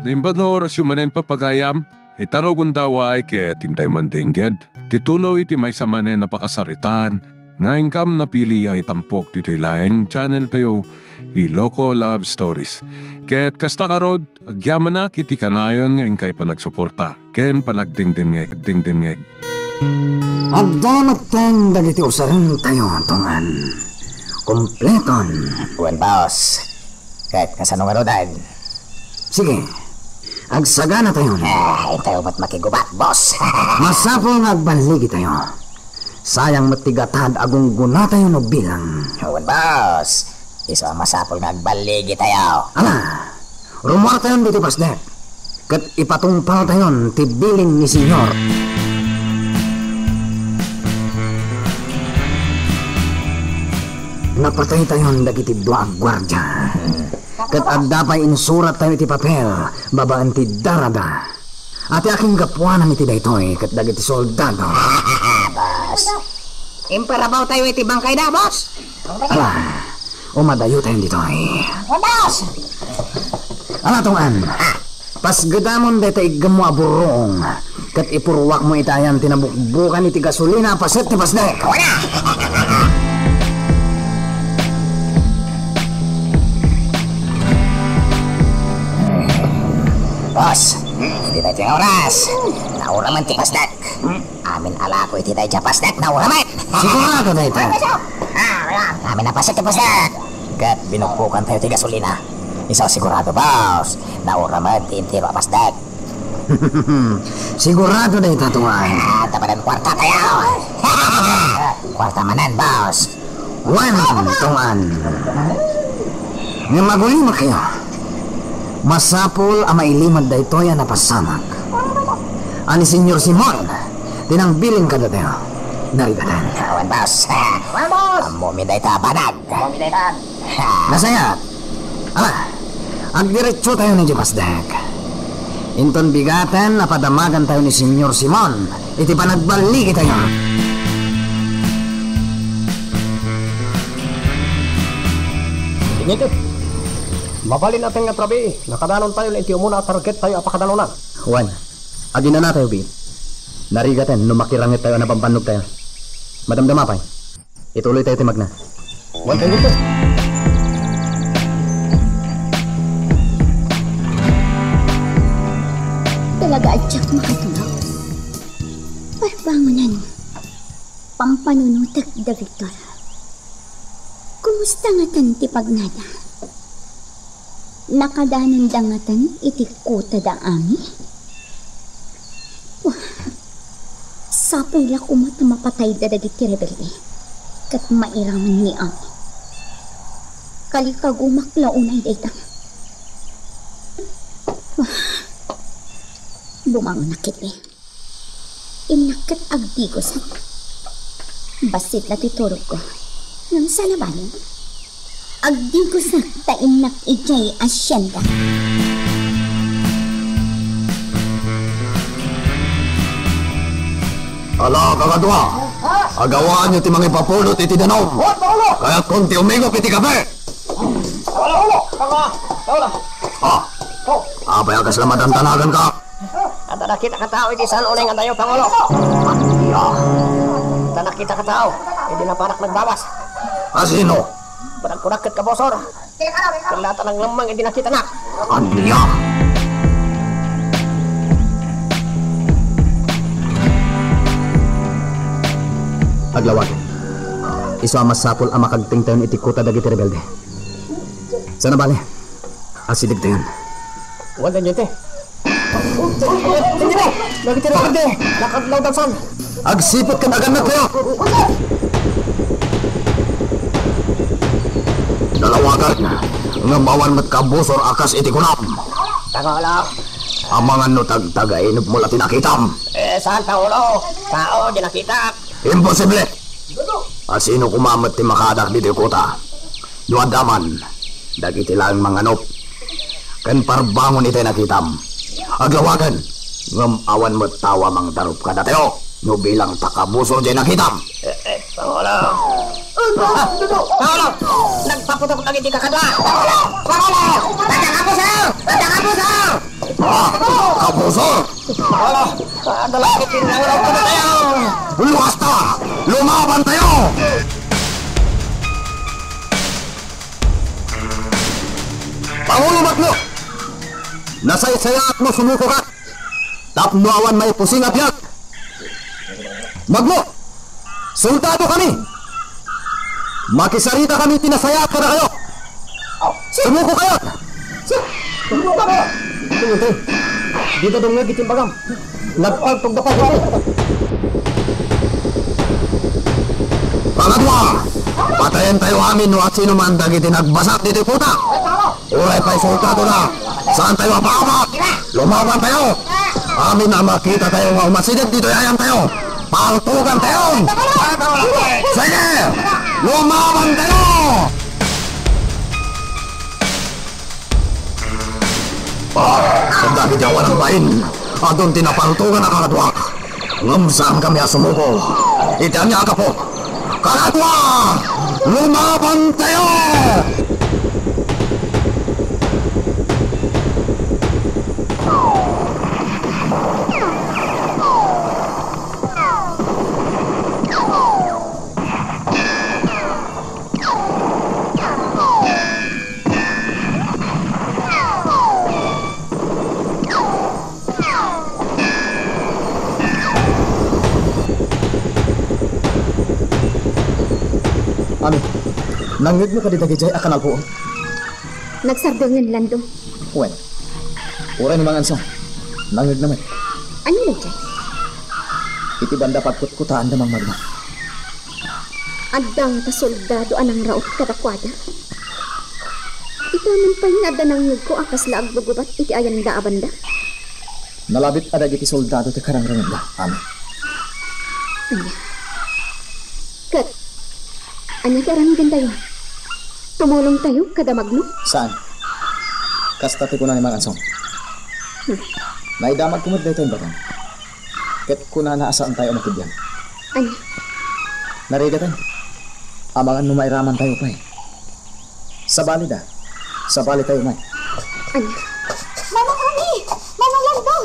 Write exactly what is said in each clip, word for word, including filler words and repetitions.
Imbag nga orasyo manen, papagayam, ita rugonda, way ket intayo mandengngeg ti tuloy ti maysa manen a pakasaritaan nga inkam napili a itampok ditoy laeng channel tayo, Iloko Love Stories. Ket kasta ngarud, agyamanak iti kanayon nga inkay panagsuporta ken panagdengdengngeg, dengdengngeg. Adda metten dagiti usarentayo, Tong-an. Kompleton. Wen, boss. Ket kasano ngaruden? Sige, agsaganatayon. Eh, intayo met makigubat, boss. Masapul nga agballigitayo. Sayang met ti gatad a gunggonatayo no bilang. Wen, boss. Isu a masapul nga agballigitayo. Ala, rumuartayon ditoy pasdek, ket ipatungpaltayon ti bilin ni Señor. Napataytayon dagiti dua a guardia. Ket adda pay insurattayo iti papel babaen ti darada. A ti akinggapuanan iti daytoy ket dagiti soldado. Boss, imparabawtayo iti bangkayda, boss. Ala, umadayotayon ditoy. Boss! Ala, Tong-an, pasgedamon dayta iggemmo a burruong, ket ipurruakmo iti ayan ti nabukbukan iti gasolina a paset ti pasdek. Wala! Boss, iti daytoy nga oras, nauramen ti pasdek. Amin a lako iti dayta a pasdek, nauramen. Sigurado dayta. Ah, wala. Amin a paset ti pasdek. Ket binukbukantayo ti gasolina. Isu sigurado, boss. Nauramen ti entero a pasdek. Sigurado dayta, Tong-an. Ah, tapadan kuarta tayo. Kuarta manen, boss. Wen, Tong-an. Ngem agulimakyo. Masapul a mailimed daytoy a napasamak. A ni Señor Simon, ti nangbilin kadatayo. Narigaten. Wen, boss. Wen, boss. Ammomi dayta a banag. Ammomi dayta. Nasayaat. Ala, agdiretsotayo idiay pasdek. Inton bigaten a padamagantayo ni Señor Simon iti panagballigitayo. Teniente, mabalin a ten nga atrabii, nakadanontayo iti umuna a targettayo a pakadanonan. Wen, aginanatayo biit. Narigaten no makirangettayo a nabambannogtayo. Madamdama pay. Ituloytayo ti magna. Wen, Teniente. Talaga a diak makatulog. Parbangonan, pampanunotek da Victor. Kumusta ngaten ti pagnada? Nakadanonda ngaten iti kuta da Ami? Wah, sapay la koma ta mapatayda dagiti rebelde ket mairaman ni Ami. Kalikagumak la unay dayta. Wah, bumangonak ketdi. Innak ket agdigosak. Bassit la ti turogko. Ngem saan a bale? Agdigosak ta innak idiay asienda. Ala, kakadua! Agawaanyo ti mangipapulot iti danum! Kayatkon ti umigop iti kape! Wala, wala. Tama. Wala. Ah. Oh. Apay a kasla madantanaganka? Adda nakitaka a tao iti saan unay nga dayaw, Pangulo. Ania? Adda nakitaka a tao idi napanak nagbawas. Asino? Panagkunak ket kabusor. Ket la ta nanglemmeng idi nakitanak. Ania? Aglawag. Isu a masapul a makagtingtayon iti kuta dagiti rebelde. Saan a bale, asidegtayon. Wen, Teniente. Teniente! Dagiti rebelde! Nakadlaw dagsan! Agsiput ken agannadtayo! Nalawagan, ngem awan met kabusor a kas iti kunam. Pangulo! Amangan no tagtagainepmo la ti nakitam. Eh, saan, Pangulo? Tao, di nakitak. Imposible! Asino koma met ti makaadak ditoy kuta? No adda man, dagiti laeng manganup ken parbangon itay nakitam. Aglawagen, ngem awan met tao a mangdarup kadatayo no bilang ta kabusor diay nakitam. Eh, eh, Pangulo! Pangulo! Nagpaputok dagiti kakadua! Pangulo! Pangulo! Adda kabusor! Adda kabusor! Ah, kapuso! Ah, ah, dalakit din ang raw pagkatayo! Luwas ta! Lumaban tayo! Pangulo Magno! Nasaysayaat no sumuko ka! Tapno awan maipusing a biag! Magno! Soldado kami! Makisarita kami ti nasayaat kadakayo! Sir! Sumuko kayo! Sir! Sumuko kayo! Ito, ito. Dito dungag iti bagam. Nagpaltog da pa ito. Pangadua, patayen tayo amin no asino man dagiti nagbasat ditoy kuta. Uray pay soldado na, saan tayo apaabak? Lumaban tayo! Amin a makita tayo nga umasideg ditoy ayan tayo, paltugan tayo! Sige! Lumaban tayo! Ah, sa dagiti awan ang bain, adun ti napaltugan a kakaduak. Ngem saan kami a sumuko. Iti ania a gapu? Kaladua! Lumaban tayo! Ami, nangngegmo kadi dagidiay a kanalpuon? Nagsardengen, Lando. Wen, uray ni Mang Ansong, nangngegna met. Ania daydiay? Iti banda pagkutkutaanda, Mang Magno. Adda ngata soldado a nangraot kadakuada? Ita man pay nga adda nangngegko a kasla aggugubat iti ayanda a banda. Nalabit a dagiti soldado ti karangrangenda, Ami. Ania? Ket, ania ti aramidentayo? Tumulongtayo kada Magno? Saan. Kasta ti kuna ni Mang Ansong. Hmm. Naidamagko met daytoy a batang. Ket kunana a saantayo a makibiag. Ania? Narigaten. Amangan no mairamantayo pay. Sabalida. Sabalitayo met. Ania? Manang Ami! Manang Lando!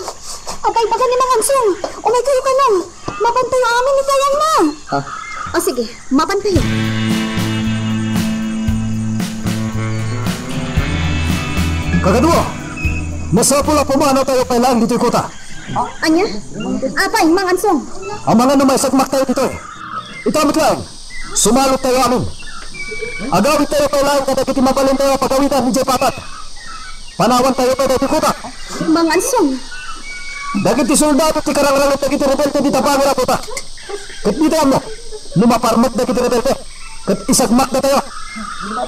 Adda ibaga ni Mang Ansong! Umaykayo kano! Mapantayo amin iti ayanna! Ha? O sige, mapantayo. Kagadua, masapul a pumanawtayo pay laeng ditoy kuta. Ania? Apay, Mang Ansong? Amangan no maisagmaktayo ditoy. Ita met laeng, sumalot tayo amin. Agawidtayo pay laeng kadagiti mabalintayo a pagawidan idiay patad. Panawantayo pay daytoy kuta. Mang Ansong. Dagiti soldado ti karangrangit dagiti rebelde dita bangor a kuta. Ket dita ammo, no maparmek dagiti rebelde, ket isagmakdatayo.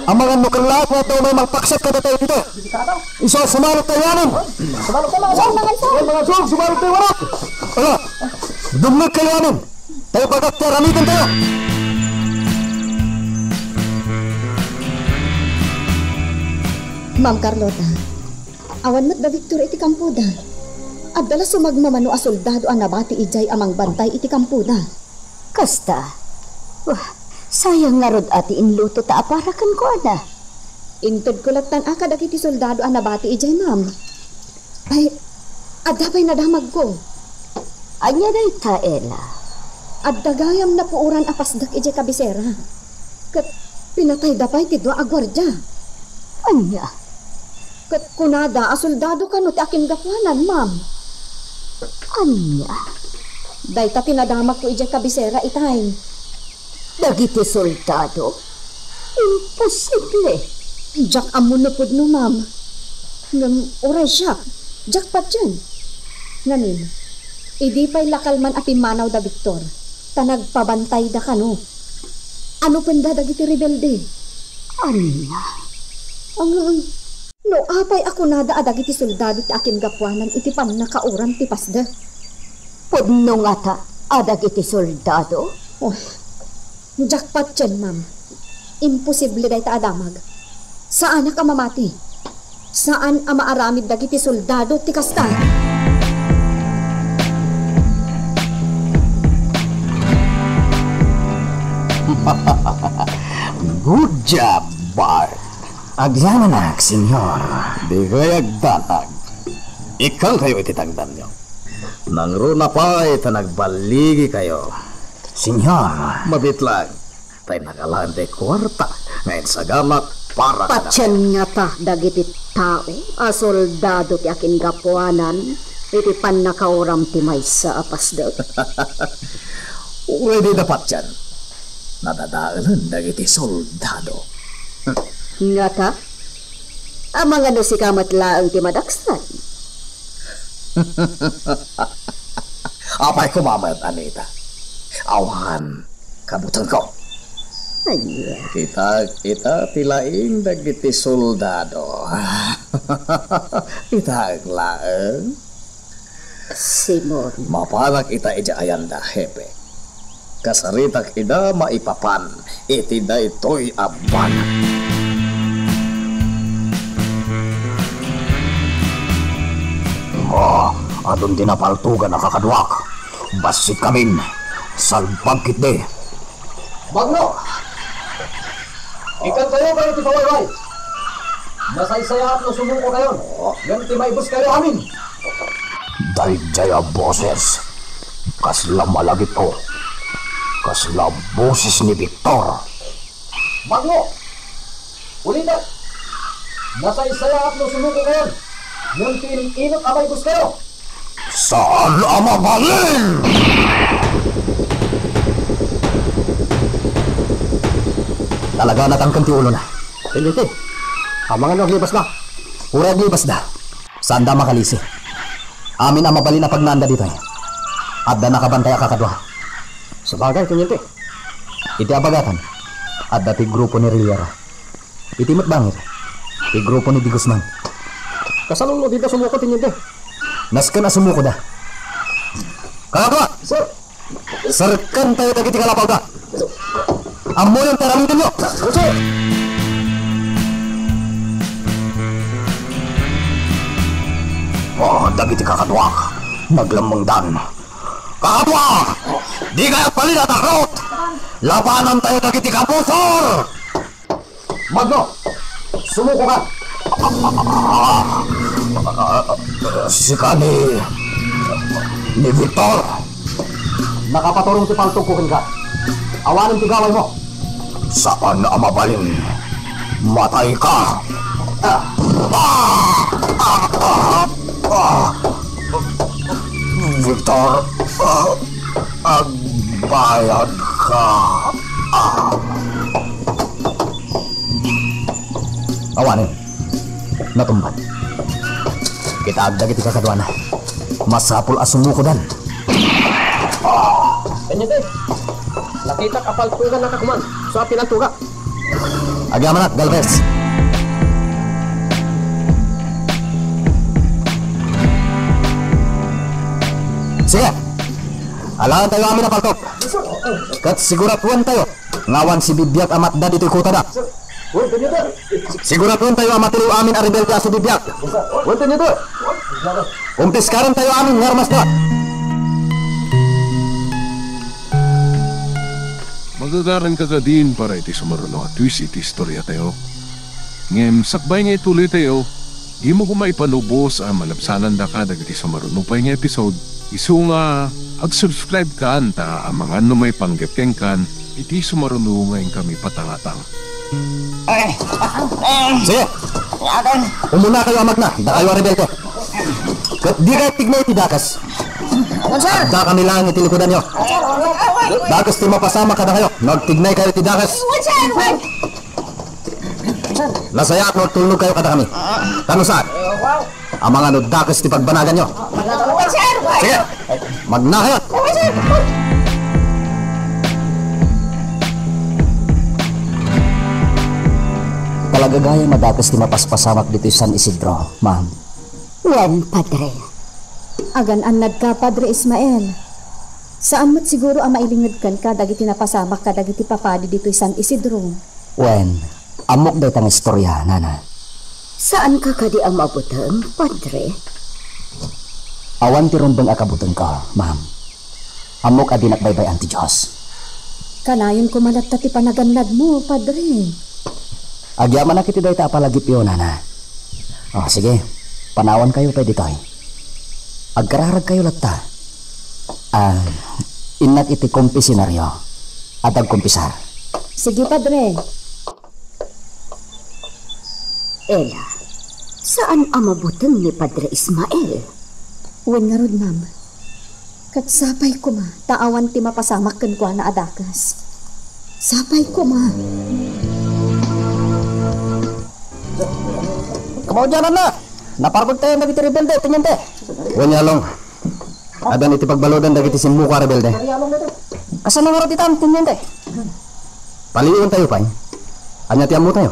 Amangan no kellaat nga adda umay mangpaksiat kadatayo ditoy. Isu a sumalot tayo amin. Mang Ansong. Mang Ansong, sumalot tayo amin. Ala, dumngeg kayo amin. Tayo bagak ti aramidentayo. Ma'am Carlota, awan met da Victor iti kampoda. Adda la sumagmamano a soldado a nabati idiay a mangbantay iti kampoda. Kasta, wah, sayang ngarud a ti inluto ta a para kenkuana. Intedko lattan a kadagiti soldado a nabati idiay, ma'am. Ay, adda pay nadamagko. Ania dayta, Ella? Adda gayam napuoran a pasdek idiay kabisera. Ket pinatayda pay ti dua a guardia. Ania? Ket kunada a soldado kano ti akingapuanan, ma'am. Ania? Dayta ti nadamagko idiay kabisera itay. Dagiti soldado? Imposible! Diak ammo no pudno, ma'am. Ngem uray siak, diak patien. Ngamin, idi pay la kalman a pimmanaw da Victor, ta nagpabantayda kano. Anupenda dagiti rebelde? Ania? Ang, No apay a kunada a dagiti soldado ti akingapuanan iti pannakauram ti pasdek? Pudno ngata a dagiti soldado? Oh, diak patien, ma'am. Imposible dayta a damag. Saanak a mamati. Saan a maaramid dagiti soldado ti kasta. Good job, Bart. Agyamanak, Senyor. Dikay agdanag. Ikkangkayo iti tangdanyo. Nangruna pay ta nagballigikayo. Señor. Mabitlang. Tay nagalaen ti kuarta nga insagamak para kada. Patien ngata dagiti tao a soldado ti akingapuanan iti pannakauram ti maysa a pasdek. Uray dida patien, nadadaelen dagiti soldado. Ngata? Amangan no sika met laeng ti madaksan. Apay koma met, Anita? Awan kabutengko. Ania? Kitak ita ti laing dagiti soldado. Kitak laeng. Simon. Mapanak ita idiay ayanda, Hepe. Kasaritak ida maipapan iti daytoy a banag. Ah, adun ti napaltogan a kakaduak. Bassit kamin. Salbag ketdi. Magno! Ikkantayo kayo ti pawayway. Nasaysayaat no sumukokayon, ngem ti maibus kayo amin. Daydiay a boses, kasla malagip-o. Kasla boses ni Victor. Magno! Ulitek! Nasaysayaat no sumukokayon, ngem ti in-inut a maibus kayo. Saan a mabalin? Talaga natangken ti ulona. Teniente, amangan no aglibasda. Uray aglibasda, saanda makalisi. Amin a mabalin a pagnaanda ditoy. Adda nakabantay a kakadua. Sabagay, Teniente. Iti abagatan, adda ti grupo ni Rillero. Iti met bangir, ti grupo ni Di Guzman. Kasano no dida sumuko, Teniente? Nasken a sumukoda. Kakadua! Sir! Serkentayo dagiti kalapawda. Ammoyon ti aramidentayo. Sir! Oh, dagiti kakaduak, naglemmengdan. Kakadua! Dikayo agbalin a takrot! Labanantayo dagiti kabusor! Magno, sumuko ka! Sika ni, ni Victor. Nakapaturong ti paltogko kenka. Awanen ti gawaymo. Saan a mabalin. Matay ka. Ah. Ah! Ah! Ah! Victor, ah, agbayad ka. Ah. Awanen. Natumban. Kitaak dagiti kakaduana. Masapul a sumukodan. Teniente, nakitak a paltogannaka koma. Sa pinaltoga. Agyamanak, Galvez. Sige. Alaentayo amin a paltog. Ket siguraduentayo nga awan sibibiag a matda ditoy kutada. Siguraduentayo a matiliw amin a rebelde a sibibiag. Kumpiskarentayo amin nga armasda. Magagaranka kadin para iti sumaruno a twist iti istoriatayo. Ngem sakbay nga ituloytayo, dimo koma ipanubos a malabsanandaka dagiti sumaruno pay nga episode. Isu nga ag-subscribe kan ta amangan no maipanggep kenkan iti sumaruno nga inkami patangatang. Ay, ay, sige. Akin. Umunakayo a magna, dakayo a rebelde. Ket dikayo agtignay iti dakes. Wen, sir. Addakami laeng iti likudanyo. Dakes ti mapasamak kadakayo no agtignaykayo iti dakes. Wen, sir, wen. Nasayaat no agtulnogkayo kadakami. Kano saan? Amangan no dakes ti pagbanaganyo. Wen, sir, wen. Sige. Magnakayo. Wen, sir. Talaga gayam a dakes ti mapaspasamak ditoy San Isidro, ma'am. Wen, Padre. Agan-annadka, Padre Ismael. Saan met siguro a mailinged kenka dagiti napasamak kadagiti papadi ditoy San Isidro. Wen, ammok dayta nga istoria, Nana. Saanka kadi a mabuteng, Padre? Awan ti rumbeng a kabutengko, ma'am. Ammok a dinak baybay-an ti Dios. Kanayon koma latta ti panagannadmo, Padre. Agyamanak iti dayta a palagipyo, Nana. O, sige, panawankayo pay ditoy. Agkararagkayo latta. Ah, innak iti kompisinaryo. Adda agkompisar. Sige, Padre. Ella, saan a mabuteng ni Padre Ismael? Wen ngarud, ma'am. Ket sapay koma ta awan ti mapasamak kenkuana a dakes. Sapay koma. Kamaudiananna, naparmektayon dagiti rebelde, teniente. Wen, Yalong. Addan iti pagbaludan dagiti simmuko a rebelde. Kasano ngarud ditan, teniente? Paliiwentayo pay. Ania ti ammotayo?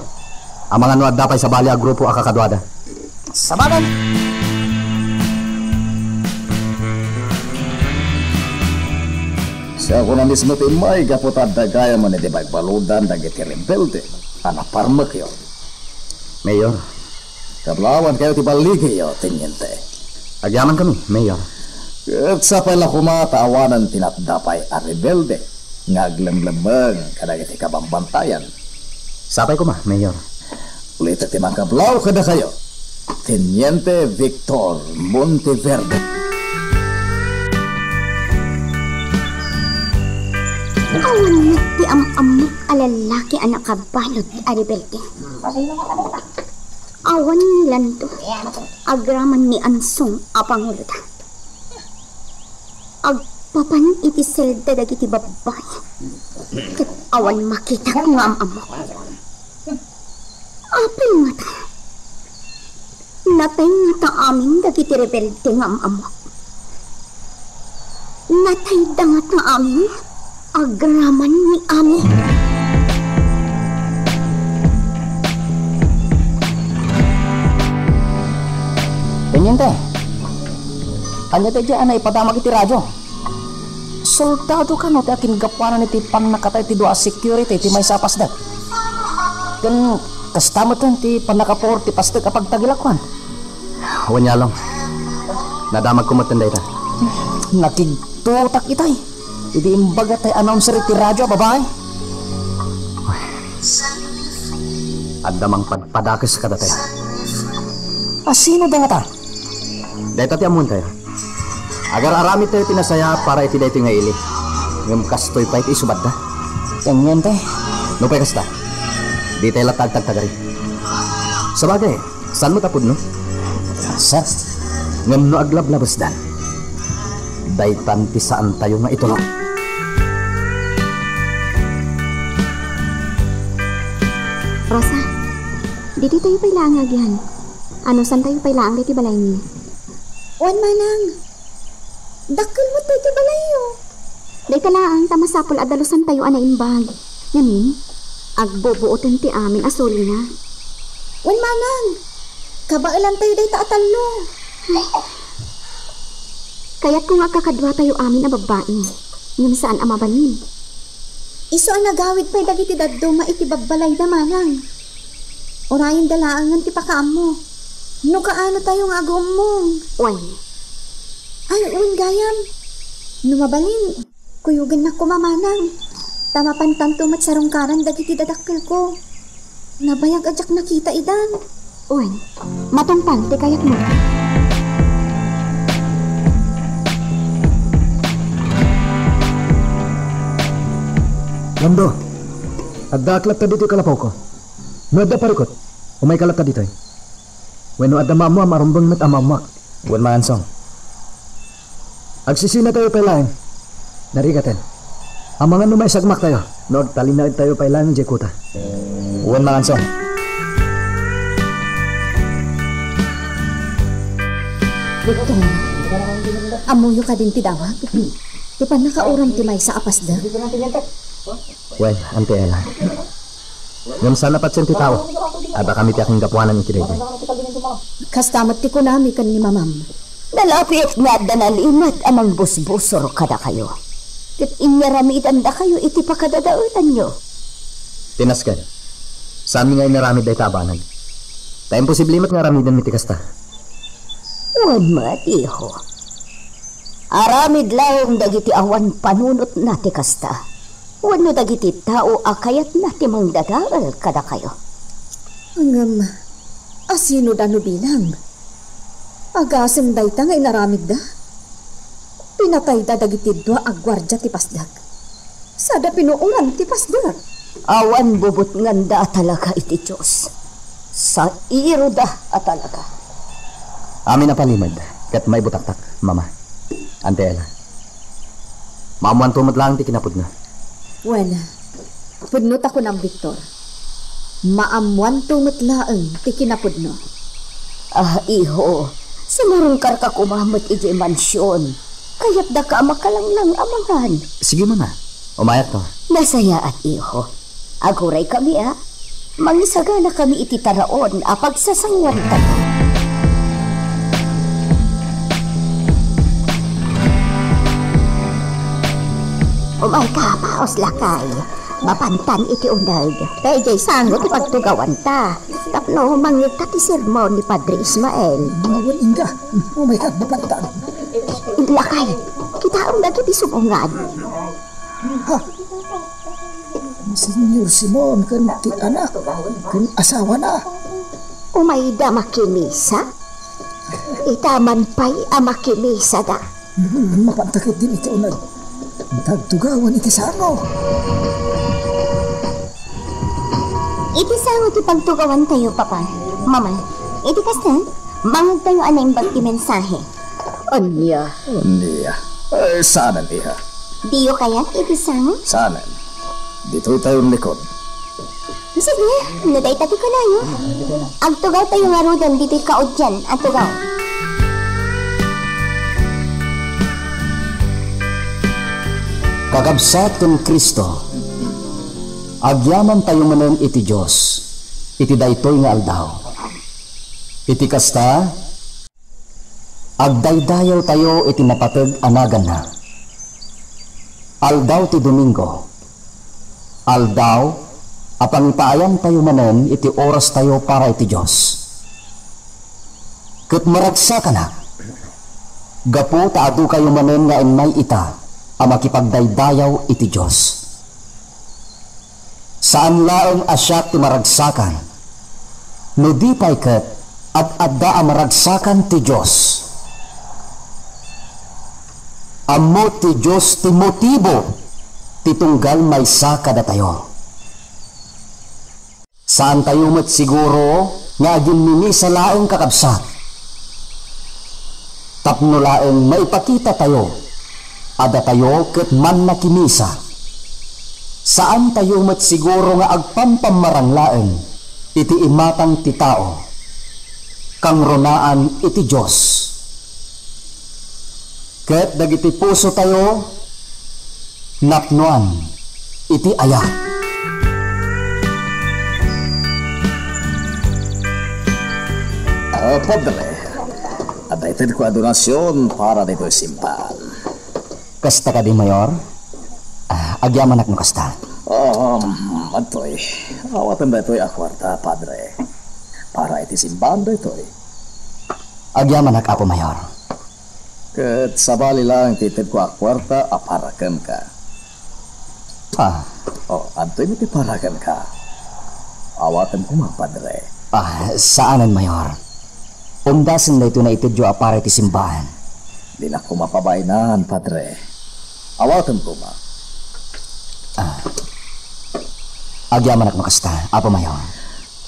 Amangan no adda pay sabali a grupo a kakaduada. Sabagay. Siak una mismo ti immay gapu ta adda gayam iti pagbaludan dagiti rebelde a naparmekyo. Mayor. Kablawankayo ti balligiyo, teniente. Agyamankami, Mayor. Ket sapay la koma ta awanen ti natda pay a rebelde nga aglemlemmeng kadagiti kabambantayan. Sapay koma, Mayor. Ulitek ti mangkablaw kadakayo, Teniente Victor Monteverde. Awan met ti am-ammok a lallaki a nakabalud a rebelde. Awan ni Lando, agraman ni Ansong a panguloda. Agpapan iti selda dagiti babbai, ket awan makitak nga am-ammok. Apay ngata? Natay ngata amin dagiti rebelde nga am-ammok? Natayda ngata amin agraman ni Ami? Teniente, ania daydiay a naipadamag iti radio? Soldado kano ti akinggapuanan iti pannakatay ti dua a security iti maysa a pasdek? Ken kasta metten ti pannakapuor ti pasdek a pagtagilakuan? Wen, Yalong. Nadamagko metten dayta. Nakigtutak itay idi imbaga tay announcer iti radio a babai. Adda mangpadpadakes kadatayo. A sino da ngata? Dayta ti ammoentayo. Agar-aramidtayo ti nasayaat para iti daytoy nga ili. Ngem kastoy pay ti isubadda. Teniente. Nupay kasta, ditay latta agtagtagari. Sabagay, saan met a pudno? Sir. Ngem no aglablabesdan, daytan ti saantayo nga itulok. Rosa, ditoy tayo pay laeng nga agian. Anusantayo pay laeng daytoy balaymi. Wen, manang. Dakkel met daytoy balayyo. Dayta laeng ta masapul a dalusantayo a naimbag. Ngamin, agbubuoten ti amin a sulina. Wen, manang. Kabaelantayo dayta a tallo. Ay. Kayatko nga agkakaduatayo amin a babbai, ngem saan a mabalin. Isu a nagawid pay dagiti dadduma iti babbalayda, manang. Urayenda laengen ti pakaammo. No kaano tayo nga agummong? Wen. Ay, wen gayam. No mabalin, kuyogennak koma, manang. Ta mapantanto met sarungkaran dagiti dadakkelko. Nabayag a diak nakita idan. Wen, matungpal ti kayatmo. Lando, addaak latta ditoy kalapawko. No adda parikut, umayka latta ditoy. Wenno adda maammoam a rumbeng met a maammoak. Wen, Mangansong. Agsisinatayo pay laeng. Narigaten. Amangan no maisagmaktayo no agtalinaedtayo pay laeng idiay kuta. Wen, Mangansong. Victor, ammoyo kadin ti damag? Ti pannakauram ti maysa a pasdek? Wen, Auntie Ella. Ngem saan a patien ti tao. Addakami ti akinggapuanan iti daytoy. Kasta met ti kunami ken ni mamam. Nalapit nga adda nalimed a mangbusbusor kadakayo, ket inyaramidandakayo iti pakadadaelanyo. Ti nasken, saanmi nga inaramid dayta a banag. Ta imposible met nga aramidenmi ti kasta. Wen met, iho. Aramid laeng dagiti awan panunotna ti kasta. Wenno dagiti tao a kayatna ti mangdadael kadakayo. Ngem, asino da no bilang? Agasem dayta nga inaramidda? Pinatayda dagiti dua a guardia ti pasdek. Sada pinuoran ti pasdek. Awan bubutnganda a talaga iti Dios. Sairoda a talaga. Amin a palimed, ket maibutaktak, Mama. Ante Ella. Maammoanto met laeng ti kinapudno. Wen, pudno ta kunam, Victor. Maammoanto met laeng ti kinapudno. Ah, iho, sumurungkarka koma met idiay mansion. Kayatdaka a makalanglang a mangan. Sige, Mama. Umayakto. Nasayaat, iho. Aguraykami a mangisaganakami iti taraon a pagsasangoantayo. Umayka, paos, lakay. Mapantan iti uneg. Ta idiay sango ti pagtugawanta. Tapno mangngegta ti sermon ni Padre Ismael. Wen, inka. Umayka, mapantan. Lakay, kitaem dagiti sumungad. Ha? Ni Señor Simon ken ti anak ken asawana. Umayda makimisa? Ita man pay a makimisada. Hmm, mapanta ketdin iti uneg. Tagtugawan iti sango. Iti sango ti pagtugawantayo, Papa. Mama, iti kasta, mangngegtayo a naimbag ti mensahe. Ania? Ania? Ay, saanen, iha. Diyo kayat iti sango? Saanen. Ditoy tayon likod. Sige, no dayta ti kunayo. Agtugawtayo ngaruden ditoy kaudian a tugaw. Kakabsat ken Cristo, agyamantayo manen iti Dios iti daytoy nga aldaw. Iti kasta, agdaydayawtayo iti napateg a naganna. Aldaw ti Domingo, aldaw a pangipaayantayo manen iti orastayo para iti Dios. Ket maragsakanak, gapu ta adukayo manen nga immay ita a makipagdaydayaw iti Dios. Saan laeng a siak ti maragsakan, no di pay ket ad-adda a maragsakan ti Dios. Ammo ti Dios ti motibo ti tunggal maysa kadatayo. Saantayo met siguro nga agimmimisa laeng, kakabsat, tapno laeng maipakitatayo a datayo ket mannakimisa. Saantayo met siguro nga agpampammarang laeng iti imatang ti tao, kangrunaan iti Dios. Ket dagiti pusotayo napnoan iti ayat. Ah, Padre, adda itedko a donasion para ditoy simbahan. Kasta kadi, Mayor? Ah, agyamanak no kasta. Um, adtoy. Awatem daytoy a kuarta, Padre. Para iti simbahan daytoy. Agyamanak, Apo Mayor. Ket sabali laeng ti itedko a kuarta a para kenka. Ah. O, adtoy met ti para kenka. Awatem koma, Padre. Ah, saanen, Mayor. Umdasen daytoy naitedyo a para iti simbahan. Dinak koma pabaenan, Padre. Awatem koma. Ah. Agyamanak no kasta, Apo Mayor.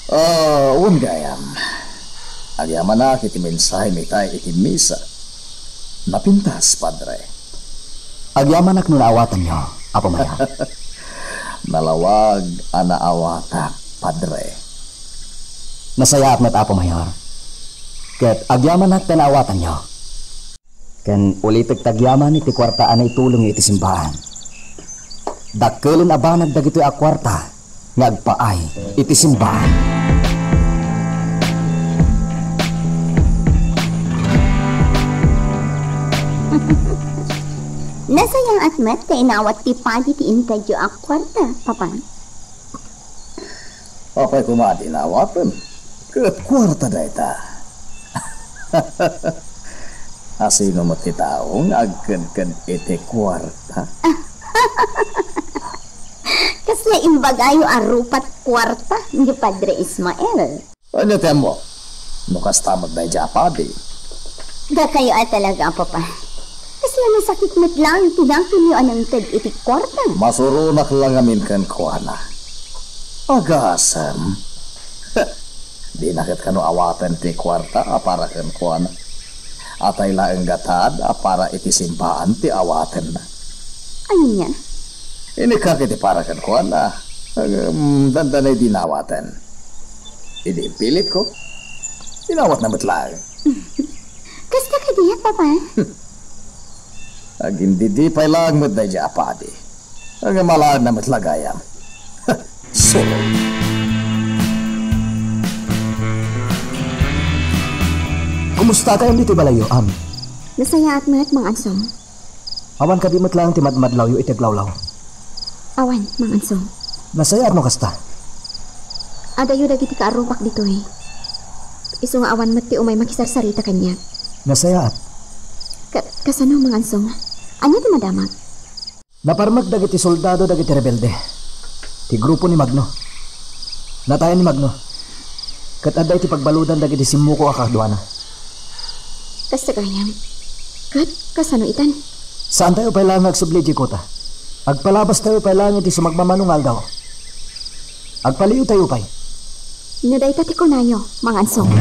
Ah, wen gayam. Agyamanak iti mensahemi ita iti misa. Napintas, Padre. Agyamanak no naawatanyo, Apo Mayor. Nalawag a naawatak, Padre. Nasayaat met, Apo Mayor. Ket agyamanak ta naawatanyo. Ken ulitek ti agyaman iti kuarta a naitulongyo iti simbahan. Dakkelen a banag dagitoy a kuarta nga agpaay iti simbahan. Nasayaat met ta inawat ti padi ti intedyo a kuarta, Papa. Apay koma ti naawatem? Ket kuarta dayta. Asino met ti tao nga agkedked iti kuarta? Kasla imbagayo a rupat kuarta ni Padre Ismael. Ania ti ammok? No kasta met daydiay a padi. Dakayo a talaga, Papa. Kasla nasakit met laeng ti nakienyo a nangted iti kuarta. Masuronak la ngamin kenkuana. Agasem. Dina ket kano awaten ti kuarta a para kenkuana. Atay laeng gatad a para iti simbaan ti awatenna. Ania? Inikka ket ti para kenkuana. Ngem dandani dina awaten. Idi impilitko, inawatna met laeng. Kasta kadi, Papa? Agindidi pay laeng met daydiay a padi. Ngem alaenna met la gayam. Sulod. Kumusta kayon ditoy balayyo, Am? Nasayaat met, Mang Ansong. Awan kadi met laeng ti madmadlawyo iti aglawlaw? Awan, Mang Ansong. Nasayaat no kasta. Adayo dagiti kaarrupak ditoy. Isu nga awan met ti umay makisarsarita kaniak. Nasayaat. Ka-, kasano, Mang Ansong? Ania ti madamag? Naparmek dagiti soldado dagiti rebelde. Ti grupo ni Magno. Natayan ni Magno. Ket adda iti pagbaludan dagiti simmuko a kaduana. Kasta gayam. Ket kasano itan? Saantayo pay laeng nga agsubli idiay kuta. Agpalabastayo pay laeng iti sumagmamano nga aldaw. Agpaliiwtayo pay. No dayta ti kunayo, Mang Ansong.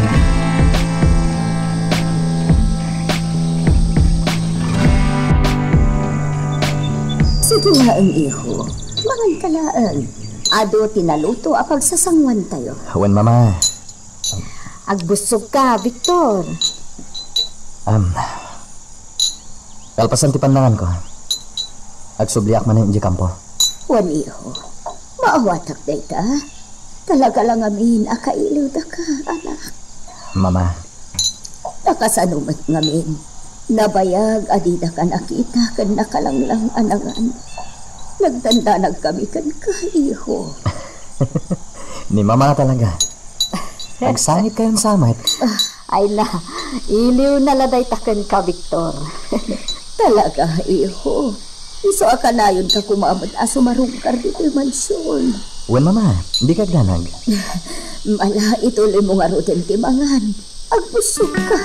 Sige laeng, iho. Manganka laeng. Adu ti naluto a pagsasanguantayo. Wen, Mama. Agbussogka, Victor. Am, kalpasan ti pannanganko, agsubliak manen idiay kampo. Wen, iho, maawatak dayta. Talaga la ngamin a kailiwdaka, anak. Mama. Nakasano met ngamin, nabayag a didaka nakita ken nakalanglang a nangan. Nagdandanagkami kenka, iho. Ni Mama talaga. Agsangit kayon sa met. Ay na, iliwna la dayta kenka, Victor. Talaga, iho. Isu a kanayonka koma met a sumarungkar ditoy mansion. Wen, Mama, dika agdanag. Ala, ituloymo ngaruden ti mangan. Agbussogka.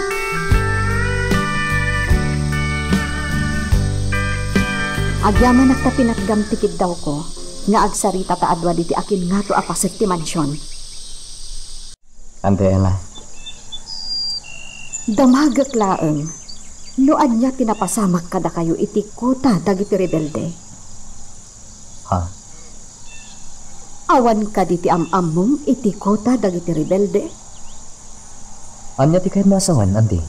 Agyamanak ta pinatgam ti kiddawko nga agsarita ta adua ditoy a kinngato a paset ti mansion. Auntie Ella. Damagek laeng no ania ti napasamak kadakayo iti kuta dagiti rebelde. Ha? Awan kadi ti am-ammom iti kuta dagiti rebelde? Ania ti kayatmo a sawen, Auntie?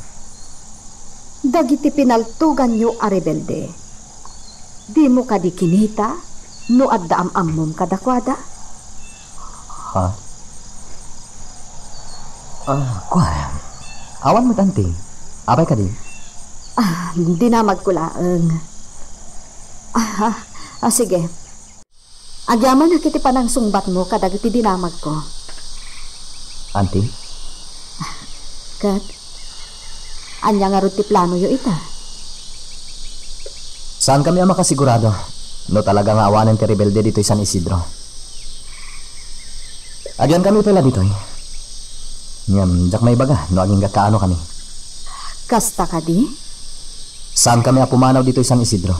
Dagiti pinaltuganyo a rebelde, dimo kadi kinita no adda am-ammom kadakuada? Ha? Ah, kua. Awan met, Auntie. Apay kadi? Ah, dinamagko laeng. Ah, ah, ah, sige. Agyamanak iti panangsungbatmo kadagiti dinamagko. Auntie? Ket, ania ngarud ti planoyo ita? Saankami a makasigurado no talaga nga awanen ti rebelde ditoy San Isidro. Agiyankami pay la ditoy. Ngem diak maibaga no agingga kaano kami. Kasta kadi? Saankami a pumanaw ditoy San Isidro.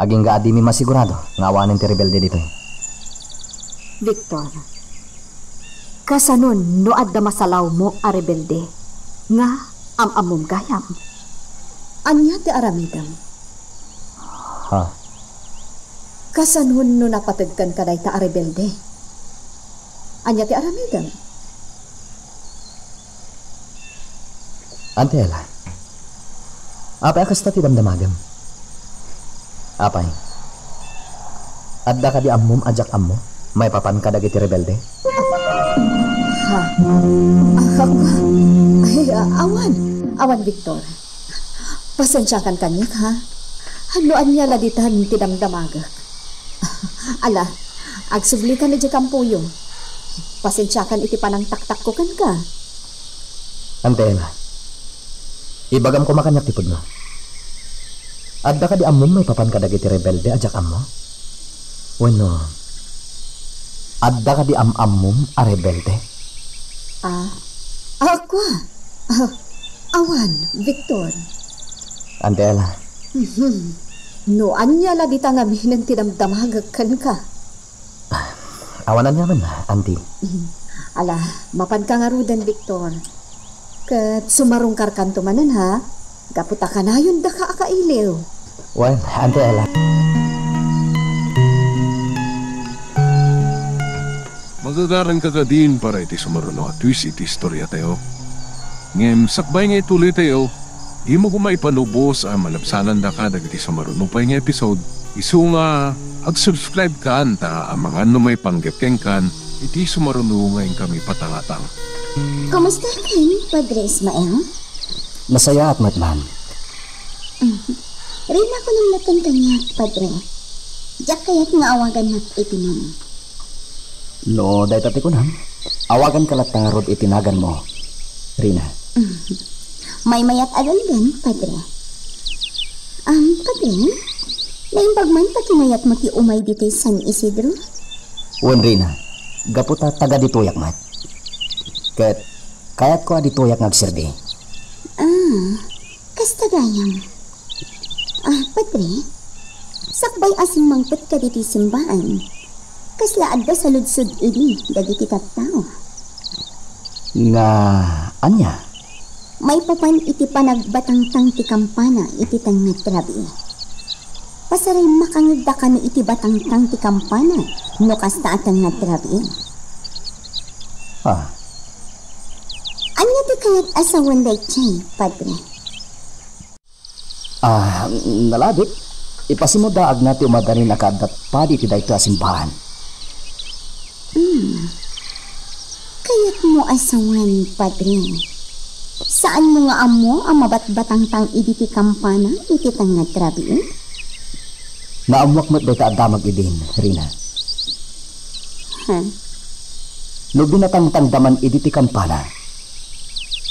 Agingga a dimi masigurado nga awanen ti rebelde ditoy. Victor, kasanon no adda masalawmo a rebelde nga am-ammom gayam? Ania ti aramidem? Ha? Kasanon no napateg kenka dayta a rebelde? Ania ti aramidem? Auntie Ella, apay a kasta ti damdamagem? Apay, adda kadi ammom a diak ammo maipapan kadagiti rebelde? Ha? Ah, ay, ah, awan. Awan, Victor. Pasensiakan kaniak, ha? No ania la ditan ti damdamagek. Ala, agsublikan idiay kampoyo. Pasensiakan iti panangtaktakko kenka. Auntie Ella, ibagam koma kaniak ti pudno. Adda kadi ammom maipapan kadagiti rebelde a diak ammo? Wenno, adda kadi am-ammom a rebelde? Ah, ah, kua? Ah, awan, Victor. Auntie Ella, Mhm. No ania la dita ngamin ti damdamagek kenka? Ah, awan aniaman, Auntie. Mhm. Ala, mapanka ngaruden, Victor. Ket sumarungkarkanto manen, ha? Gapu ta kanayon daka a kailiw. Wen, Auntie Ella. Magagaranka kadin para iti sumaruno a twist iti istoriatayo. Ngem sakbay nga ituloytayo, dimo koma ipanubos a malabsanandaka dagiti sumaruno pay nga episode, isu nga ag-subscribe kan ta amangan no maipanggep kenkan iti sumaruno nga inkami patangatang. Kumusta ken, Padre Ismael? Nasayaat met, ma'am. Mhm. Rina, kunam laeng kaniak, Padre. Diak kayat nga awagannak iti ma'am. No dayta ti kunam, awaganka latta ngarud iti naganmo, Rina. Mhm. Maymayat a ganggan, Padre. Am, Padre, naimbag man ta kinayatmo ti umay ditoy San Isidro? Wen, Rina, gapu ta taga ditoyak met. Ket kayatko a ditoyak nga agserbi. Ah, kasta gayam. Ah, Padre, sakbay a simmangpetka ditoy simbaan, kasla adda saludsod idi dagiti tattao? Nga ania? Maipapan iti panagbatangtang ti kampana iti tengnga ti rabii. Pasaray makangegda kano iti batangtang ti kampana no kasta a tengnga ti rabii. Ah. Ania ti kayat a sawen daytoy, Padre? Ah, nalabit. Ipasimudaagna ti umadanin a kaaddat padi iti daytoy a simbaan. Hmm. Kayatmo a sawen, Padre. Saanmo nga ammo a mabatbatangtang idi ti kampana iti tengnga ti rabii? Naammoak met dayta a damag idin, Rina. Ha? No binatangtangda man idi ti kampana,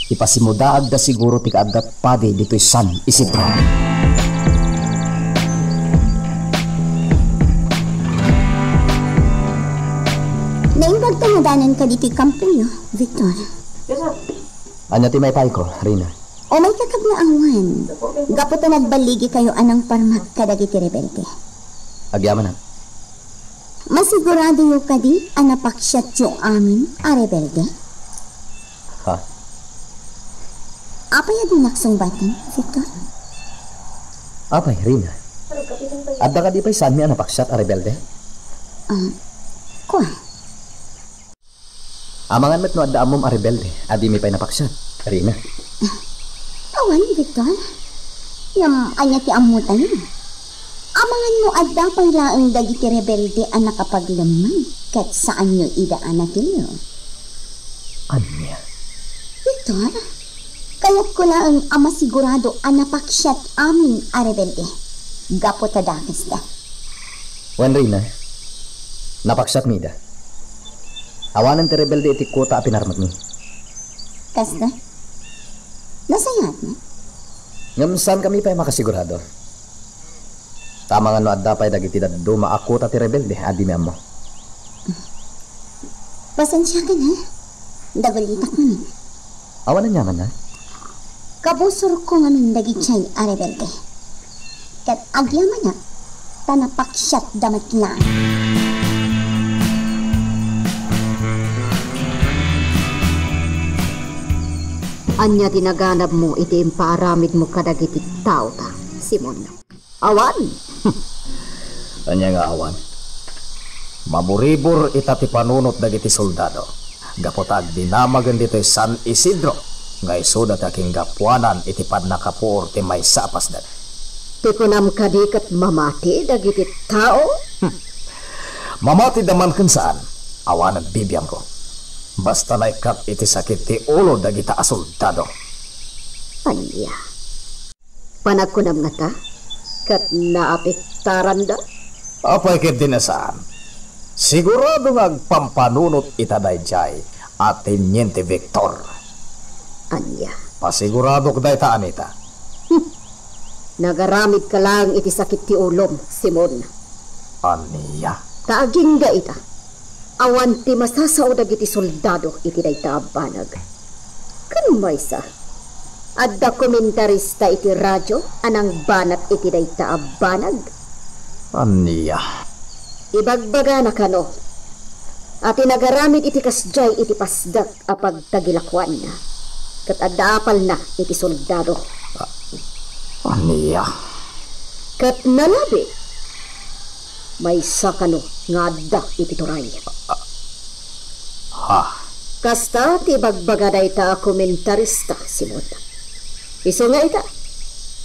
ipasimudaagda siguro ti kaaddat padi ditoy San Isidro. Naimbag ta nadananka ditoy kampoyo, Victor. Ania ti maipayko, Rina? Umayka ket nga awan. Gapu ta nagballigikayo a nangparmak kadagiti rebelde. Agyamanak. Masiguradoyo kadi a napaksiatyo amin a rebelde? Ha? Apay a dinak sungbaten, Victor? Apay, Rina? Adda kadi pay saanmi a napaksiat a rebelde? Ah, kua. Amangan met no adda ammom a rebelde a dimi pay napaksiat, Rina. Awan, Victor. Ngem ania ti ammotayo? Amangan no adda pay laeng dagiti rebelde a nakapaglemmeng ket saanyo ida a natillo. Ania? Victor, kayatko laeng a masigurado a napaksiat amin a rebelde gapu ta dakesda. Wen, Rina, napaksiatmi ida. Awanen ti rebelde iti kuta a pinarmekmi. Kasta? Nasayaat met? Ngem saankami pay makasigurado. Ta amangan no adda pay dagiti dadduma a kuta ti rebelde a dimi ammo. Pasensiakan, ha? Dagulitak ngamin. Awan aniaman, ha? Kabusorko ngamin dagiti a rebelde. Ket agyamanak, ta napaksiatda met laeng. Ania ti naganabmo iti impaaramidmo kadagiti taota, Simon? Awan. Ania nga awan? Maburibur ita ti panunot dagiti soldado, gapu ta agdinamagen ditoy San Isidro nga isuda ti akinggapuanan iti pannakapuor ti maysa a pasdek. Ti kunam kadi ket mamati dagiti tao? Hmm. Mamatida man ken saan, awan agbibiangko. Basta naikkat iti sakit ti ulo dagita a soldado. Ania? Panagkunam ngata, ket naapektaranda? Apay ketdi a saan? Sigurado nga agpampanunot ita daydiay a teniente Victor. Ania? Pasiguradok dayta, Anita. Hmm. Nagaramidka laeng iti sakit ti ulom, Simon. Ania? Ta agingga ita. Awan ti masasao dagiti soldado iti dayta a banag. Ken maysa, Adda komentarista iti radio a nangbanat iti dayta a banag. Ania? Ibagbagana kano a ti nagaramid iti kasdiay iti pasdek a pagtagilakuanna, ket adda apalna iti soldado. Ania? Ket nalabi, maysa kano nga adda iti turay. Ha? Kasta ti ibagbaga dayta a komentarista, Simon. Isu nga ita,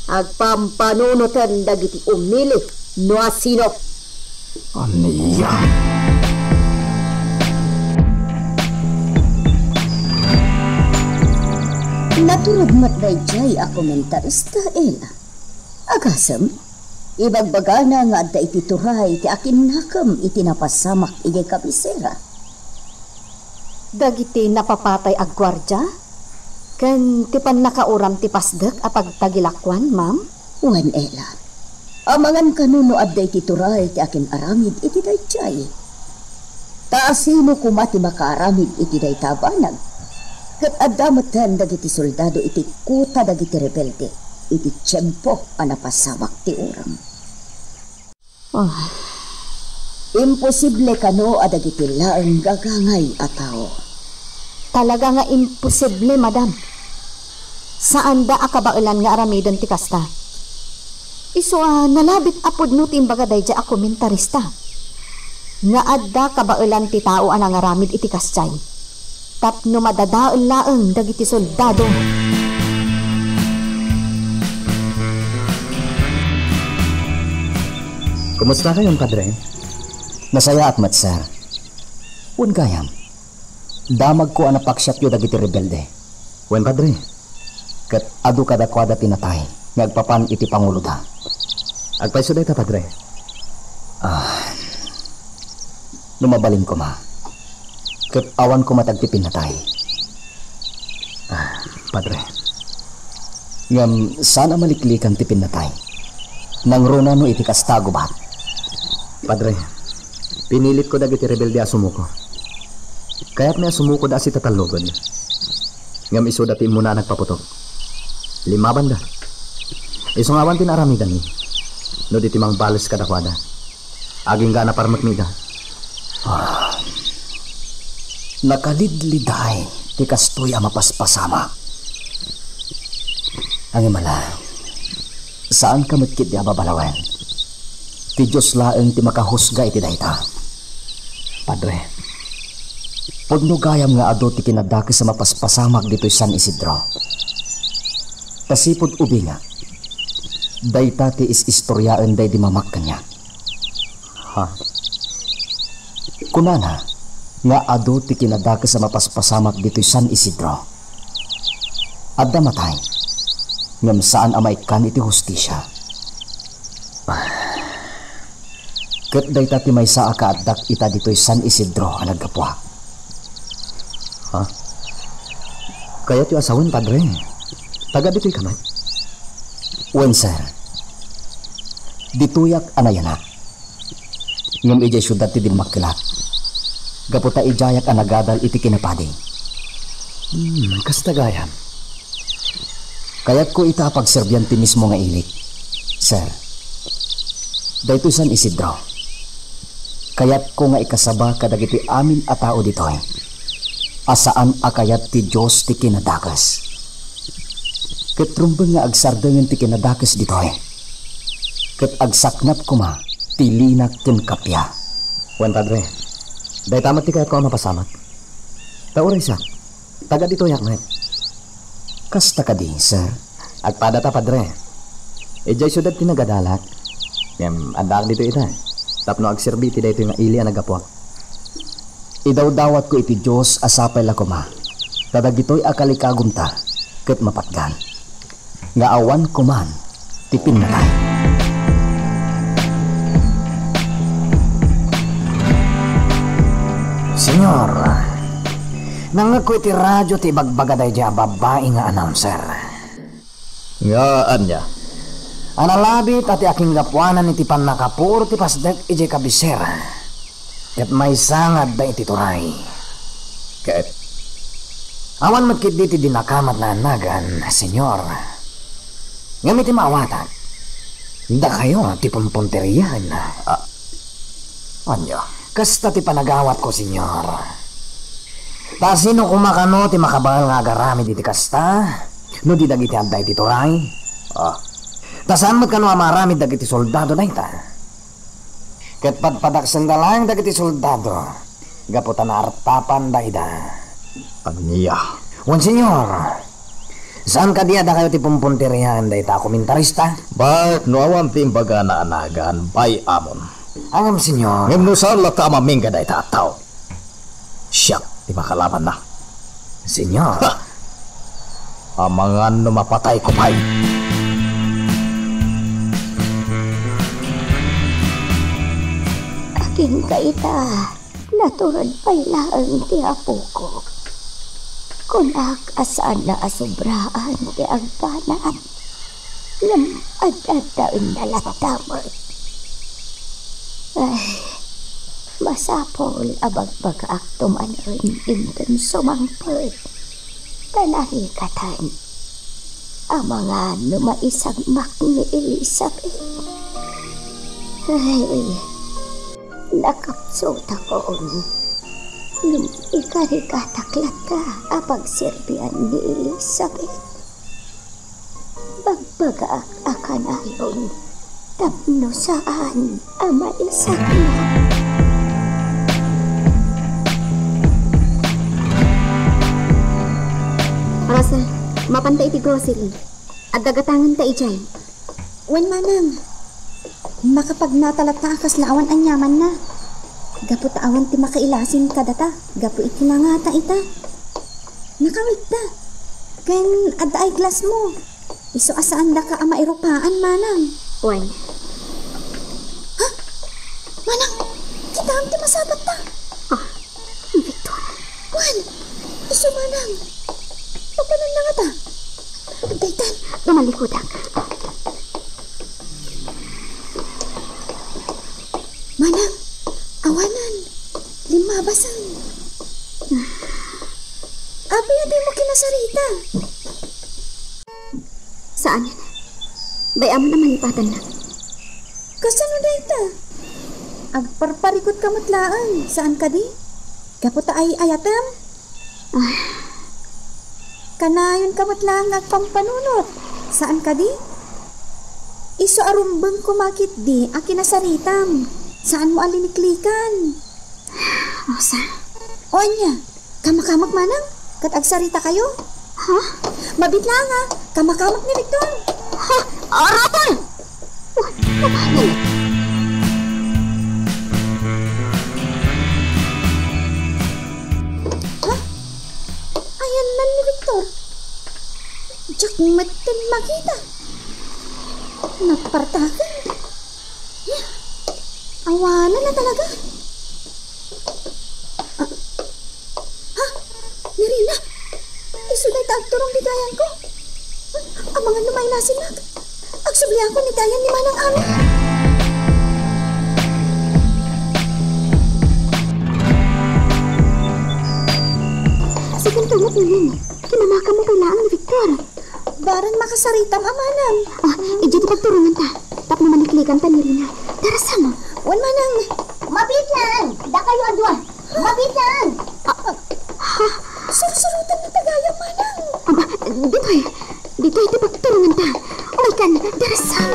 agpampanunoten dagiti umili no asino. Ania? Naturog met daydiay a komentarista, Ella. Agasem, ibagbagana nga adda iti turay ti akinnakem iti napasamak idiay kabisera. Dagiti napapatay a guardia ken ti pannakauram ti pasdek a pagtagilakuan, ma'am? Wen, Ella. Amangan kano no adda iti turay ti akin-aramid iti daydiay. Ta asino koma ti makaaramid iti dayta a banag? Ket adda metten dagiti soldado iti kuta dagiti rebelde iti tiempo a napasamak ti uram. Ah. Imposible kano a dagiti laeng gagangay a tao. Talaga nga imposible, madam. Saanda a kabaelan nga aramiden ti kasta. Isu a nalabit a pudno ti imbaga daydiay a komentarista nga adda kabaelan ti tao a nangaramid iti kasdiay tapno madadael laeng dagiti soldado. Kumusta kayon, Padre? Nasayaat met, sir. Wen gayam, damagko a napaksiatyo dagiti rebelde. Wen, Padre. Ket adu kadakuada ti natay nga agpapan iti panguloda. Agpayso dayta, Padre. Ah, no mabalin koma, ket awan koma ti agpipinnatay. Ah, Padre. Ngem saan a maliklikan ti pinnatay. Nangruna no iti kasta a gubat. Padre, pinilitko dagiti rebelde a sumuko. Kayatmi a sumukoda a sitatallogen. Ngem isuda ti immuna a nagpaputok. Limmabanda. Isu nga awan ti naaramidanmi no di ti mangbales kadakuada. Agingga a naparmekmi ida. Ah, nakalidliday ti kastoy a mapaspasamak. Ngem ala, saanka met ketdi a babalawen. Ti Dios laeng ti makahusga iti dayta. Padre, pudno gayam nga adu ti kinadakes a mapaspasamak ditoy San Isidro. Ta sipud ubingak, dayta ti is-istoriaen daydi mamak kaniak. Ha? Kunana nga adu ti kinadakes a mapaspasamak ditoy San Isidro. Adda matay, ngem saan a maikkan iti hustisia. Ket dayta ti maysa a kaaddak ita ditoy San Isidro a naggapuak. Ha? Kayatyo a sawen, Padre? Taga ditoy ka met? Wen, sir. Ditoyak a nayanak. Ngem idiay siudad ti dimmakkelak, gapu ta idiayak a nagadal iti kinapadi. Hmm, kasta gayam. Kayatko ita a pagserbian ti mismo nga ilik, sir. Daytoy San Isidro, kayatko nga ikasaba kadagiti amin a tao ditoy a saan a kayat ti Dios ti kinadakes. Ket rumbeng nga agsardengen ti kinadakes ditoy. Ket agsaknap koma ti linak ken kappia. Wen, Padre, dayta met ti kayatko a mapasamak. Ta uray siak, taga ditoyak met. Kasta kadi, sir? Agpadata, Padre. Idiay siudad ti nagadalak. Ngem addaak ditoy ita tapno agserbi iti daytoy nga ili a naggapuak. Idawdawatko iti Dios a sapay la koma ta dagitoy a kalikagumta ket mapatgan, nga awan koman ti pinnatay. Señor, nangngegko iti radio ti ibagbaga daydiay a babbai nga announcer. Nga ania? A nalabit a ti akinggapuanan iti pannakapuro ti pasdek idiay kabisera, ket maysa nga adda iti turay. Ket Awan met ketdi ti dinakamat naanagan, Señor. Ngem iti maawatak, dakayo ti pumpunteriaenna. Ah, ania? Kasta ti panagawatko, Señor. Ta sino koma kano ti makabael nga agaramid iti kasta, no di dagiti adda iti turay? Ah. Ta saan met kano a maaramid dagiti soldado dayta? Ket padpadaksenda laeng dagiti soldado, gapu ta naartapanda ida. Ania? Wen, Señor. Saan kadi a dakayo ti pumpunteriaen dayta a komentarista? Baet no awan ti imbagana a nagan, bay-amon. Ngem, Señor. Ngem no saan latta a mamingga dayta a tao, siak ti makalabanna. Señor. Ha! Amangan no mapatayko pay. Akin dayta? Naturod pay laeng ti apoko. Kunak a saanna a sobraan ti agbanag. Ngem ad-addaenna latta met. Ay, masapul a bagbagaakto manen inton sumangpet. Ta narikatan, amangan no maisagmak ni Elizabeth. Ay, nakapsutakon. Ngem ikarikatak latta a pagserbian ni Elizabeth. Bagbagaak a kanayon tapno saan a maisagmak. Rosa, mapanta iti grocery. Adda gatangenta idiay. Wen, manang. Makapagnata latta a kasla awan aniamanna. Gapu ta awan ti makailasin kadata gapu iti nangata ita. Nakawidta. Ken adda eyeglass mo. Isu a saandaka a mairupaan, manang. Wen. Ha? Manang, kitaem ti masabatta. Ah, ni Victor. Wen, isu, manang. Mapananna ngata. Daytan. Dumalikudak. Manang, awanan. Limmabasan. Apay a dimo kinasarita? Saan. Bay-amon a malipatanna. Kasano dayta? Agparparikut ka met laeng, saan kadi? Gapu ta ay-ayatem? Ah. Kanayon ka met laeng nga agpampanunot, saan kadi? Isu a rumbeng koma ketdi a kinasaritam, saan mo a liniklikan. Rosa. O ania? Kamakamak manang? Ket agsarita kayo? Ha? Mabit laeng a, kamakamak ni Victor. Ha? Aral! Oh, kabayan. Ha? Ayanna ni Victor. Diak metten makita. Nagpartaken. Awanan a talaga. Ah, ha? Ni Rina? Isu dayta agturong ditoy ayanko. Ah, amangan no mailasinnak. Agsubliakon iti ayan ni Manang Ami. Sika met, Nini. Kinamakammo pay laeng ni Victor. Barang makasaritam a manang. Ah, idiay ti pagturonganta. Tapno maliklikanta ni Rina. Darasam. Wen, manang. Mabit laeng. Dakayo a dua. Mabit laeng. Ah, ha? Sursurotan ni tagayam, manang. Aba, ditoy. Ditoy ti pagturonganta. Umaykan, darasam.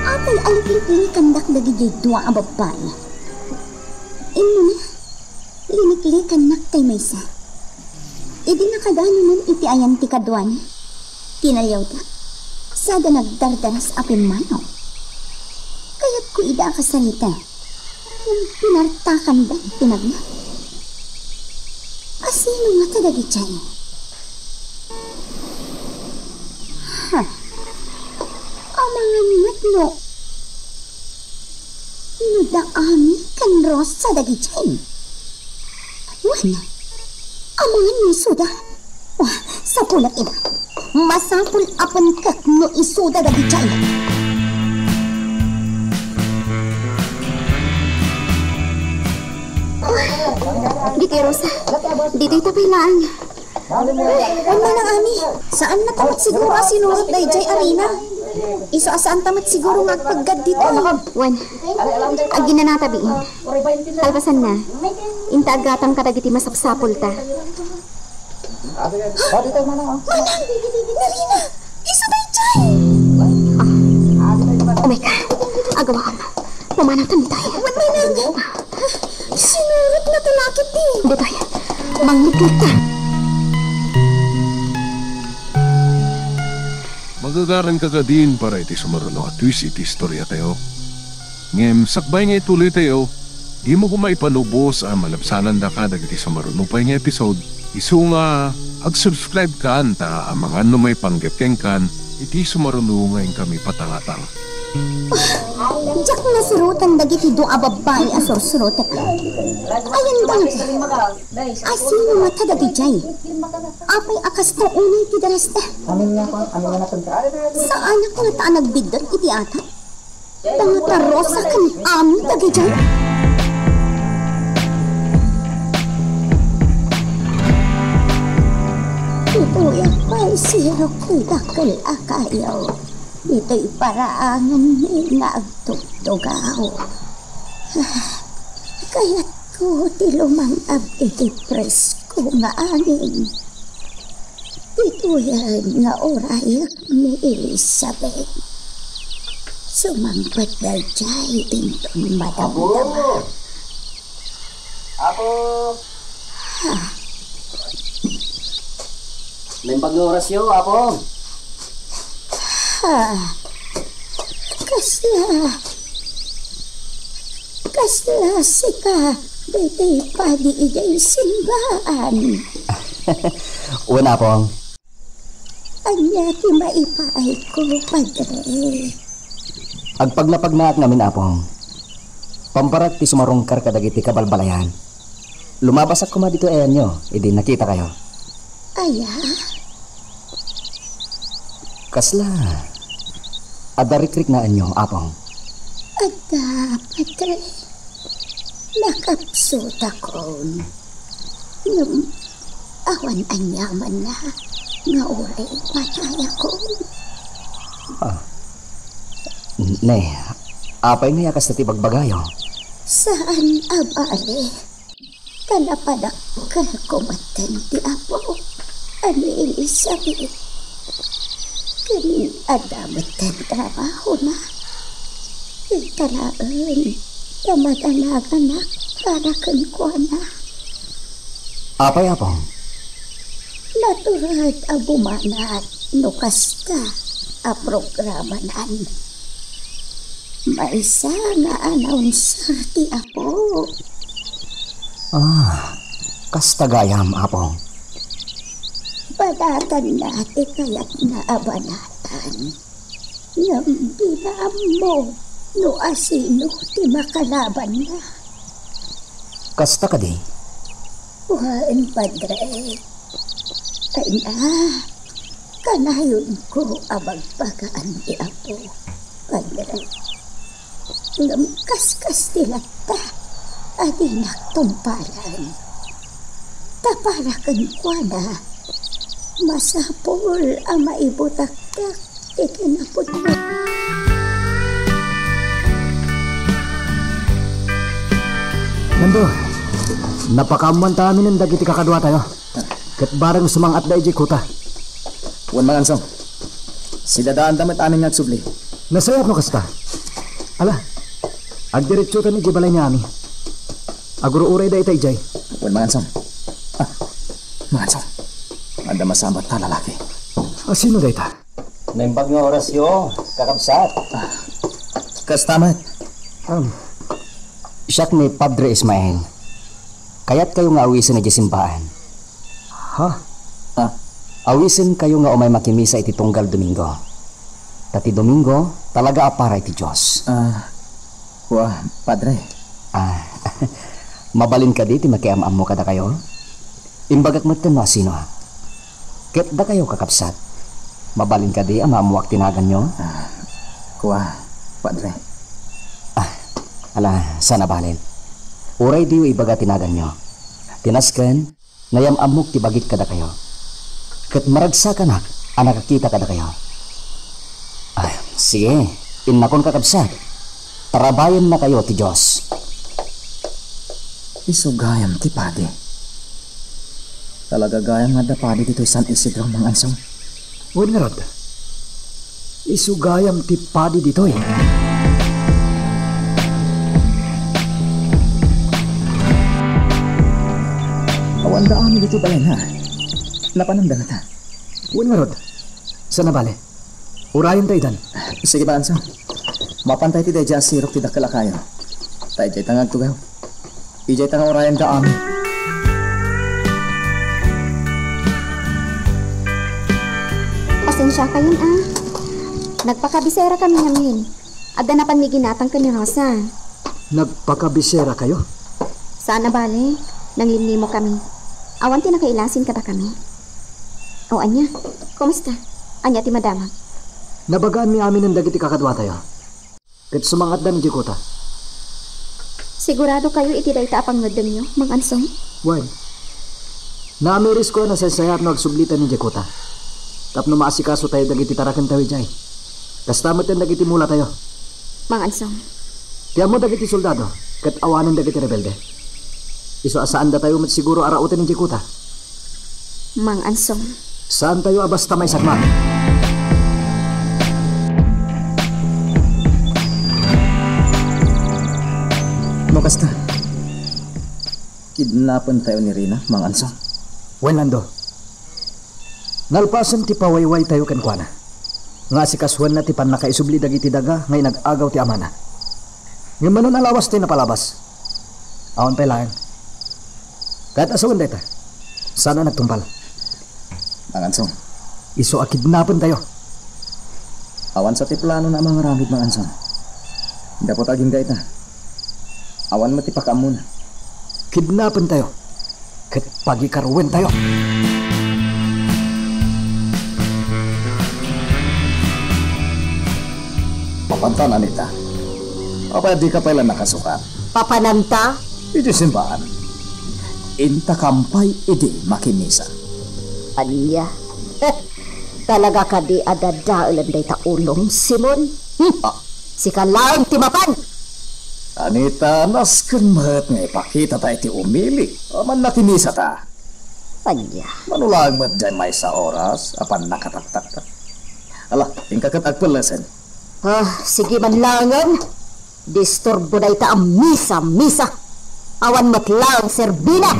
Apay a liklikandak dagiti dua a babbai? Immuna, liniklikannak tay maysa. Idi nakadanonen iti ayan ti kaduana, tinaliawda, sada nagdardaras a pimmanaw. Kayatko ida a kasarita, ngem pinartakanda ti nagna. Asino ngata dagiti? Ha? Amangan met no, no da Ami ken Rosa dagiti. Wen, amangan no isuda. Wah, sapulat ida. Masapul a penkek no isuda dagiti. Ditoy, Rosa. Ditoy ta pay laeng. Wen, Manang Ami, saanna ta met siguro a sinurot daydiay a reyna. Isu a saanta met siguro nga agpaggad ditoy. Wen, aginanata biin. Kalpasanna, inta aggatang kadagiti masapsapulta. Manang! Ni Reyna! Isu daydiay! Ah, umay ka. Agawaam. Pumanawtan ditoy. Wen, Manang! Sinurotna ta lakip ni. Ditoy. Mangliklikta. Magagaranka kadin para iti sumaruno a twist iti istoriatayo. Ngem sakbay nga ituloytayo, dimo koma ipanubos a malabsanandaka dagiti sumaruno pay nga episode. Isu nga ag-subscribe kan ta amangan no maipanggep kenkan iti sumaruno nga inkami patangatang. Diak nasurotan dagiti dua a babbai a sursurotek. Ayan dangdi. Asino ngata dagijay? Apay a kasta unay ti dresta? Saanak ngata a nagbiddut iti atak? Pangatarrosa ken amin dagijay. Itoy a pay sirok ti dakkel a kayo. Itoy paraangan ni nga agtugtugaw. Kayatko ti lumang-ab iti presko nga angin. Ditoyen nga urayek ni Elizabeth. Sumangpet daydiay inton madamdama. Apo! Apo! Ha? Naimbag nga orasyo, Apo. Ha? Kasla, kasla sika daytoy padi idiay simbaan. Wen, Apong. Ania ti maipaayko, Padre? Agpagnapagnaak ngamin, Apong. Pambarak ti sumarungkar kadagiti kabalbalayan. Lumabasak koma ditoy ayanyo idi nakitakayo. Aya? Kasla adda rikriknaenyo, Apong? Adda, Padre. Nakapsutakon. Ngem awan aniamanna nga uray patayakon. Ah. Ne, apay ngay a kasta ti bagbagayo? Saan a bale. Ta napadakkelko metten ti Apo a ni Elizabeth. Ken adda metten trabahona. Ita laeng ta madanaganak para kenkuana. Apay, Apong? Natured a bumanat no kasta a programanan. Maysa nga announcer ti Apo. Ah, kasta gayam, Apong. Banatanna ti kayatna a banatan. Ngem dina ammo no asino ti makalabanna. Kasta kadi? Wen, Padre. Ay na, kanayonko a bagbagaan ti Apo, Padre. Ngem kaskasti latta a dinak tungpalan. Ta para kenkuana, masapul a maibutakdak ti kinapudno. Nando, napakaammoanta aminen dagiti kakaduatayo. Ket bareng sumang-atda idiay kuta. Wen, Mangansong. Sidadaanta met amin nga agsubli. Nasayaat no kasta. Ala, agdiretsotan idiay balay ni Ami. Agur-urayda ita idiay. Wen, Mangansong. Ah, Mangansong. Adda masambat a lalaki. Asino dayta? Naimbag nga orasyo, kakabsat. Ah, kasta met. Um, siak ni Padre Ismael. Kayatkayo nga awisen idiay simbaan. Ha? Ah. Awisenkayo nga umay makimisa iti tunggal Domingo. Ta ti Domingo, talaga a para iti Dios. Ah, wa, Padre. Ah, mabalin kadi ti makiam-ammo kadakayo? Imbagak metten no asino. Ket dakayo, kakabsat, mabalin kadi a maammoak ti naganyo? Ah, kua, Padre. Ah, ala, saan a balin. Uray diyo ibaga ti naganyo. Ti nasken, nayam-ammok ti bagik kadakayo. Ket maragsakanak a nakakita kadakayo. Ay, sige, innakon, kakabsat. Tarabayennakayo ti Dios. Isu gayam ti padi. Talaga gayam nga adda padi ditoy San Isidro, Mang Ansong? Wen ngarud, isu gayam ti padi ditoy. Awanda amin ditoy balay, ha? Napananda ngata. Wen ngarud, saan a bale. Urayentayo idan. Sige, Mang Ansong. Mapantay ti daydiay a sirok ti dakkel a kayo. Ta idiay ta nga agtugaw. Idiay ta nga urayenda amin. Pasensiakayon, a. Nagpakabisera kami ngamin. Adda napan mi ginatang ken ni Rosa. Nagpakabiserakayo? Saan a bale. Nanglimnimo kami. Awan ti nakailasin kadakami. O ania? Kumusta? Ania ti madamag? Nabagaanmi aminen dagiti kakaduatayo. Ket sumangatdan idiay kuta. Siguradokayo iti dayta a pangngeddengyo, Mang Ansong? Wen. Naamirisko a nasaysayaat no agsubliten idiay kuta. Tapno maasikasotayo dagiti tarakentayo idiay. Kasta met ken dagiti mulatayo. Mang Ansong. Ti ammo dagiti soldado, ket awanen dagiti rebelde. Isu a saandatayo met siguro a rauten idiay kuta. Mang Ansong. Saantayo a basta maisakmak. No kasta, kidnapentayo ni Rina, Mang Ansong. Wen, Lando. Nalpasen ti pawaywaytayo kenkuana, nga asikasuenna ti pannakaisubli dagiti daga nga inag-agaw ti amana. Ngem mano a lawas ti napalabas? Awan pay laeng. Ket asawen dayta, saan a nagtungpal. Mang Ansong. Isu a kidnapentayo. Awan sa ti planona a mangaramid, Mang Ansong. Gapu ta agingga ita. Awan met ti pakaammona. Kidnapentayo. Ket pagikaruentayo. Papantan, Anita. Apay a dika pay la nakasukat? Papananta? Idiay simbaan. Intakam pay idi makimisa. Ania? Talaga kadi a dadaelen dayta ulom, Simon? Hmm. Ah. Sika laeng ti mapan! Anita, nasken met nga ipakitata iti umili a mannakimisa ta. Ania? Mano laeng met diay maysa a oras a pannakataktakta. Ala, inka ket agpellesen. Ah, sige man laengen. Disturbo dayta a misa-misa. Awan met laeng serbina.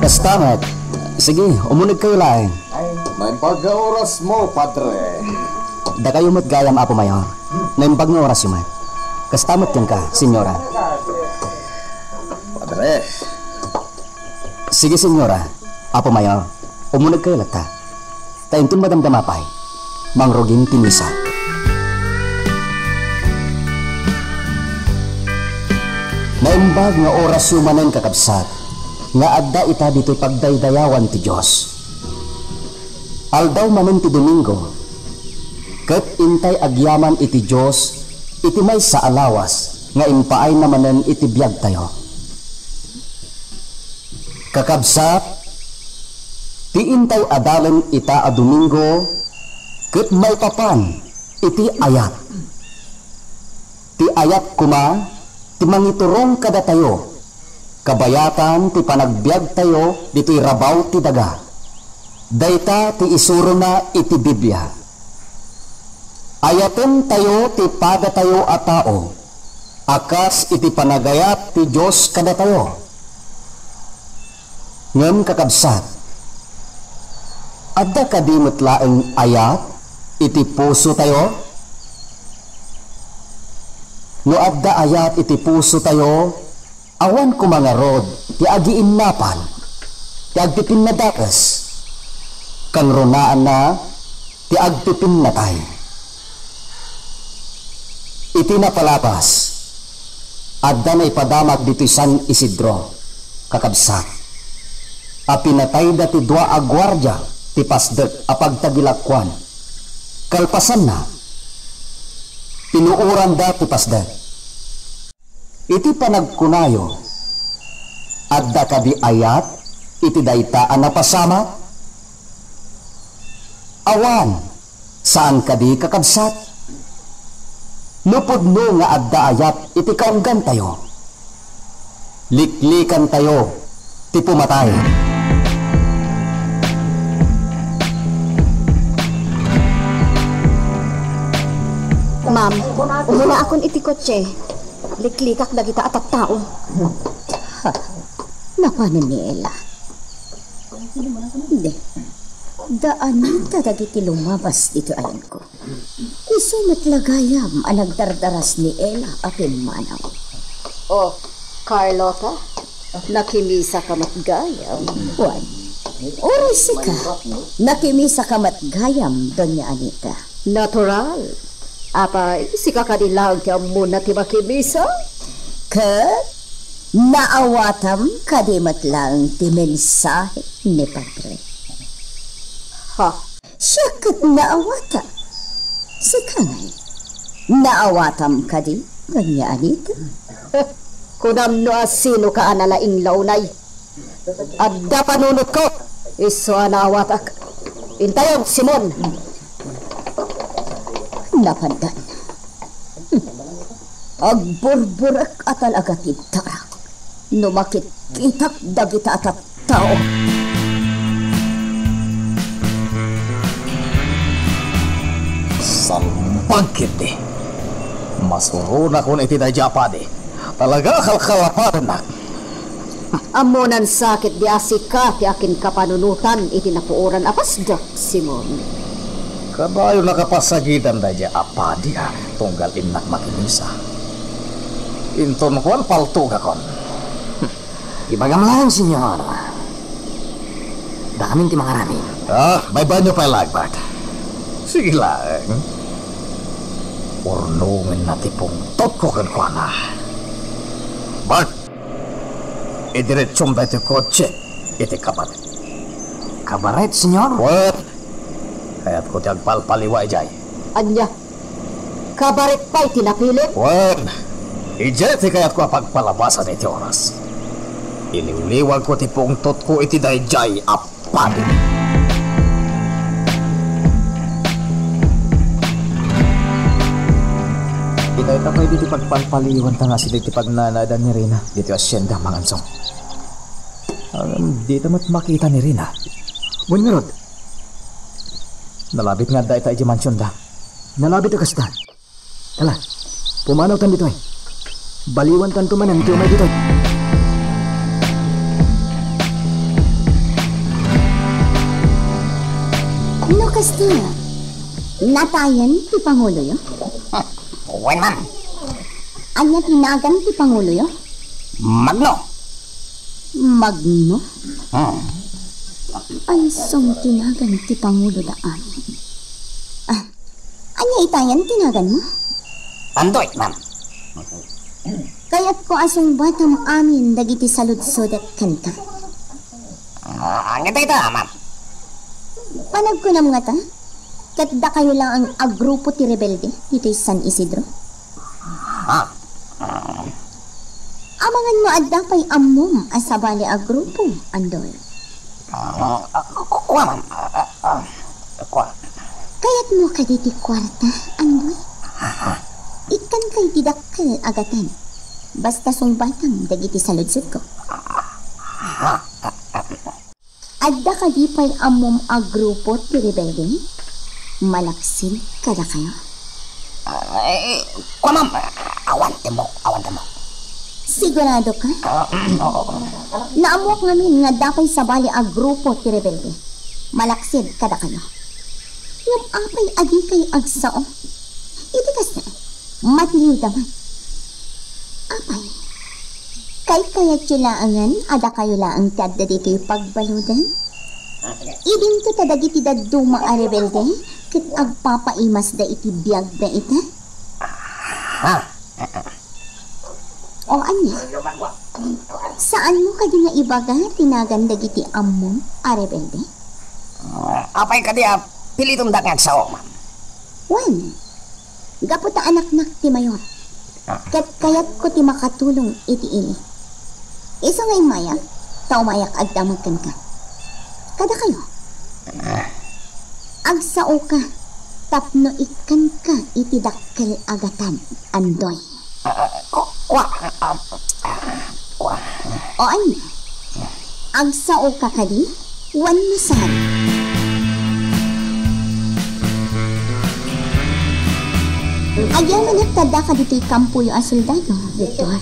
Kasta met. Sige, umunegkayo laeng. Naimbag nga orasmo, Padre. Dakayo met gayam, Apo Mayor. Naimbag nga orasyo met. Kasta met kenka, Senyora. Padre. Sige, Senyora. Apo Mayor, umunegkayo latta. Ta inton madamdama pay, mangrugin ti misa. Naimbag nga orasyo manen, kakabsat, nga adda ita ditoy pagdaydayawan ti Dios. Aldaw manen ti Domingo, ket intay agyaman iti Dios iti maysa a lawas nga impaayna manen iti biagtayo. Kakabsat, ti intay adalen ita a Domingo ket maipapan iti ayat. Ti ayat koma ti mangiturong kadatayo kabayatan ti panagbiagtayo ditoy rabaw ti daga. Dayta ti isurona iti Biblia. Ayatentayo ti padatayo a tao a kas iti panagayat ti Dios kadatayo. Ngem, kakabsat, adda kadi met laeng ayat iti pusotayo? No adda ayat iti pusotayo, awan koma ngarud ti agiinnapan, ti agpipinnadakes, kanrunaanna ti agpipinnatay. Iti napalabas, adda naipadamag ditoy San Isidro, kakabsat, a pinatayda ti dua a guardia ti pasdek a pagtagilakuan. Kalpasanna, Inuuranda ti pasdek. Iti panagkunayo, adda kadi ayat iti dayta a napasamak? Awan, saan kadi, kakabsat? No pudno nga adda ayat iti kaunggantayo, liklikantayo ti pumatay. Ma'am, umunaakon iti kotse. Liklikak dagita a tattao. Ha, napanen ni Ella. Di, daan ta dagiti lumabas ditoy ayanko. Isu met la gayam a nagdardaras ni Ella a pimmanaw. Oh, Carlota, nakimisaka met gayam. Wen, uray sika, nakimisaka met gayam, Doña Anita. Natural. Apay, sika kadi laeng ti ammona ti makimisa? Ket naawatam kadi met laeng ti mensahe ni Padre. Ha? Siak ket naawata. Sika ngay, naawatam kadi, Doña Anita? Kunam no asino ka a nalainglaw, nay. Adda panunotko, isu a naawatak. Intayon, Simon. Napandan. Agburburek a talaga ti darak no makitkitak dagita a tattao. Salbag ketdi. Masuronakon iti daydiay a padi. Talaga a kalkalaparennak. Ammonan sakit di a sika ti akinkapanunotan iti napuoran a pasdek, Simon. Kadayon a kapasagidan daydiay a padi a tunggal innak makimisa. Inton kuan, paltogakon. Ibagam laeng, Señor. Dakamin ti mangaramid. Ah, may banyo pay la, Albert. Sige laeng. Urnongenna ti pungtotko kenkuana. Bart, idiretsum daytoy kotse iti kabaret. Kabaret, Señor? Wen, kayatko ti agpalpaliwa idiay. Ania? Kabaret pay ti napilim? Wen, idiay ti kayatko a pagpalabasan iti oras. Iliwliwagko ti pungtotko iti daydiay a padi. Itayta pay ditoy pagpalpaliwanta nga asideg ti pagnanaedan ni Rina ditoy asienda, Mangansong. Ngem dita met makita ni Rina. Wen ngarud, nalabit nga adda ita idiay mansionda. Nalabit a kasta. Ala, pumanawtan ditoy. Baliwantanto manen ti umay ditoy. No kasta, natayen ti panguloyo? Wen, ma'am. Ania ti nagan ti panguloyo? Magno. Magno? Hmm. Ay, saan ti nagan ti panguloda amin? Ah, ania itayen ti naganmo? Andoy, ma'am. Kayatko a sungbatam amin dagiti saludsodek kenka. Ah, ania dayta, ma'am? Panagkunam ngata, ket dakayo laeng a grupo ti rebelde ditoy San Isidro? Ah, ah. Amangan no adda pay ammom a sabali a grupo, Andoy? Ah, ah, ku-, kua, ma'am. Ah, ah, ah, kua. Kayatmo kadi ti kuarta, Andoy? Ah, ah. Ikkanka iti dakkel a gatad. Basta sungbatam dagiti saludsodko. Ah, ah, ah. Adda kadi pay ammom a grupo ti rebelde? Malaksid kadakayo? Ah, eh, kua, ma'am, awan timmok, awan timmok. Sigurado ka? Ah, oo. Naammoak ngamin nga adda pay sabali a grupo ti rebelde. Malaksid kadakayo. Ngem apay a dikay agsao? Iti kasta, matiliwda man. Apay, kaykayatyo laengen a dakayo laeng ti adda ditoy pagbaludan? Idinto ta dagiti dadduma a rebelde ket agpapaimasda iti biagda ita? O ania? Saanmo kadi nga ibaga ti nagan dagiti ammom a rebelde? Ah, apay kadi a pilitondak nga agsao, ma'am? Wen, Gapu ta anaknak ti mayor, ket kayatko ti makatulong iti ili. Isu nga immaya, ta umayak agdamag kenka. Kadakayo, agsaoka tapno ikkanka iti dakkel a gatad, Andoy. Ah, kua, ah, kua. O ania? Agsaoka kadi wenno saan? Agyamanak ta addaka ditoy kampoyo a soldado, Victor.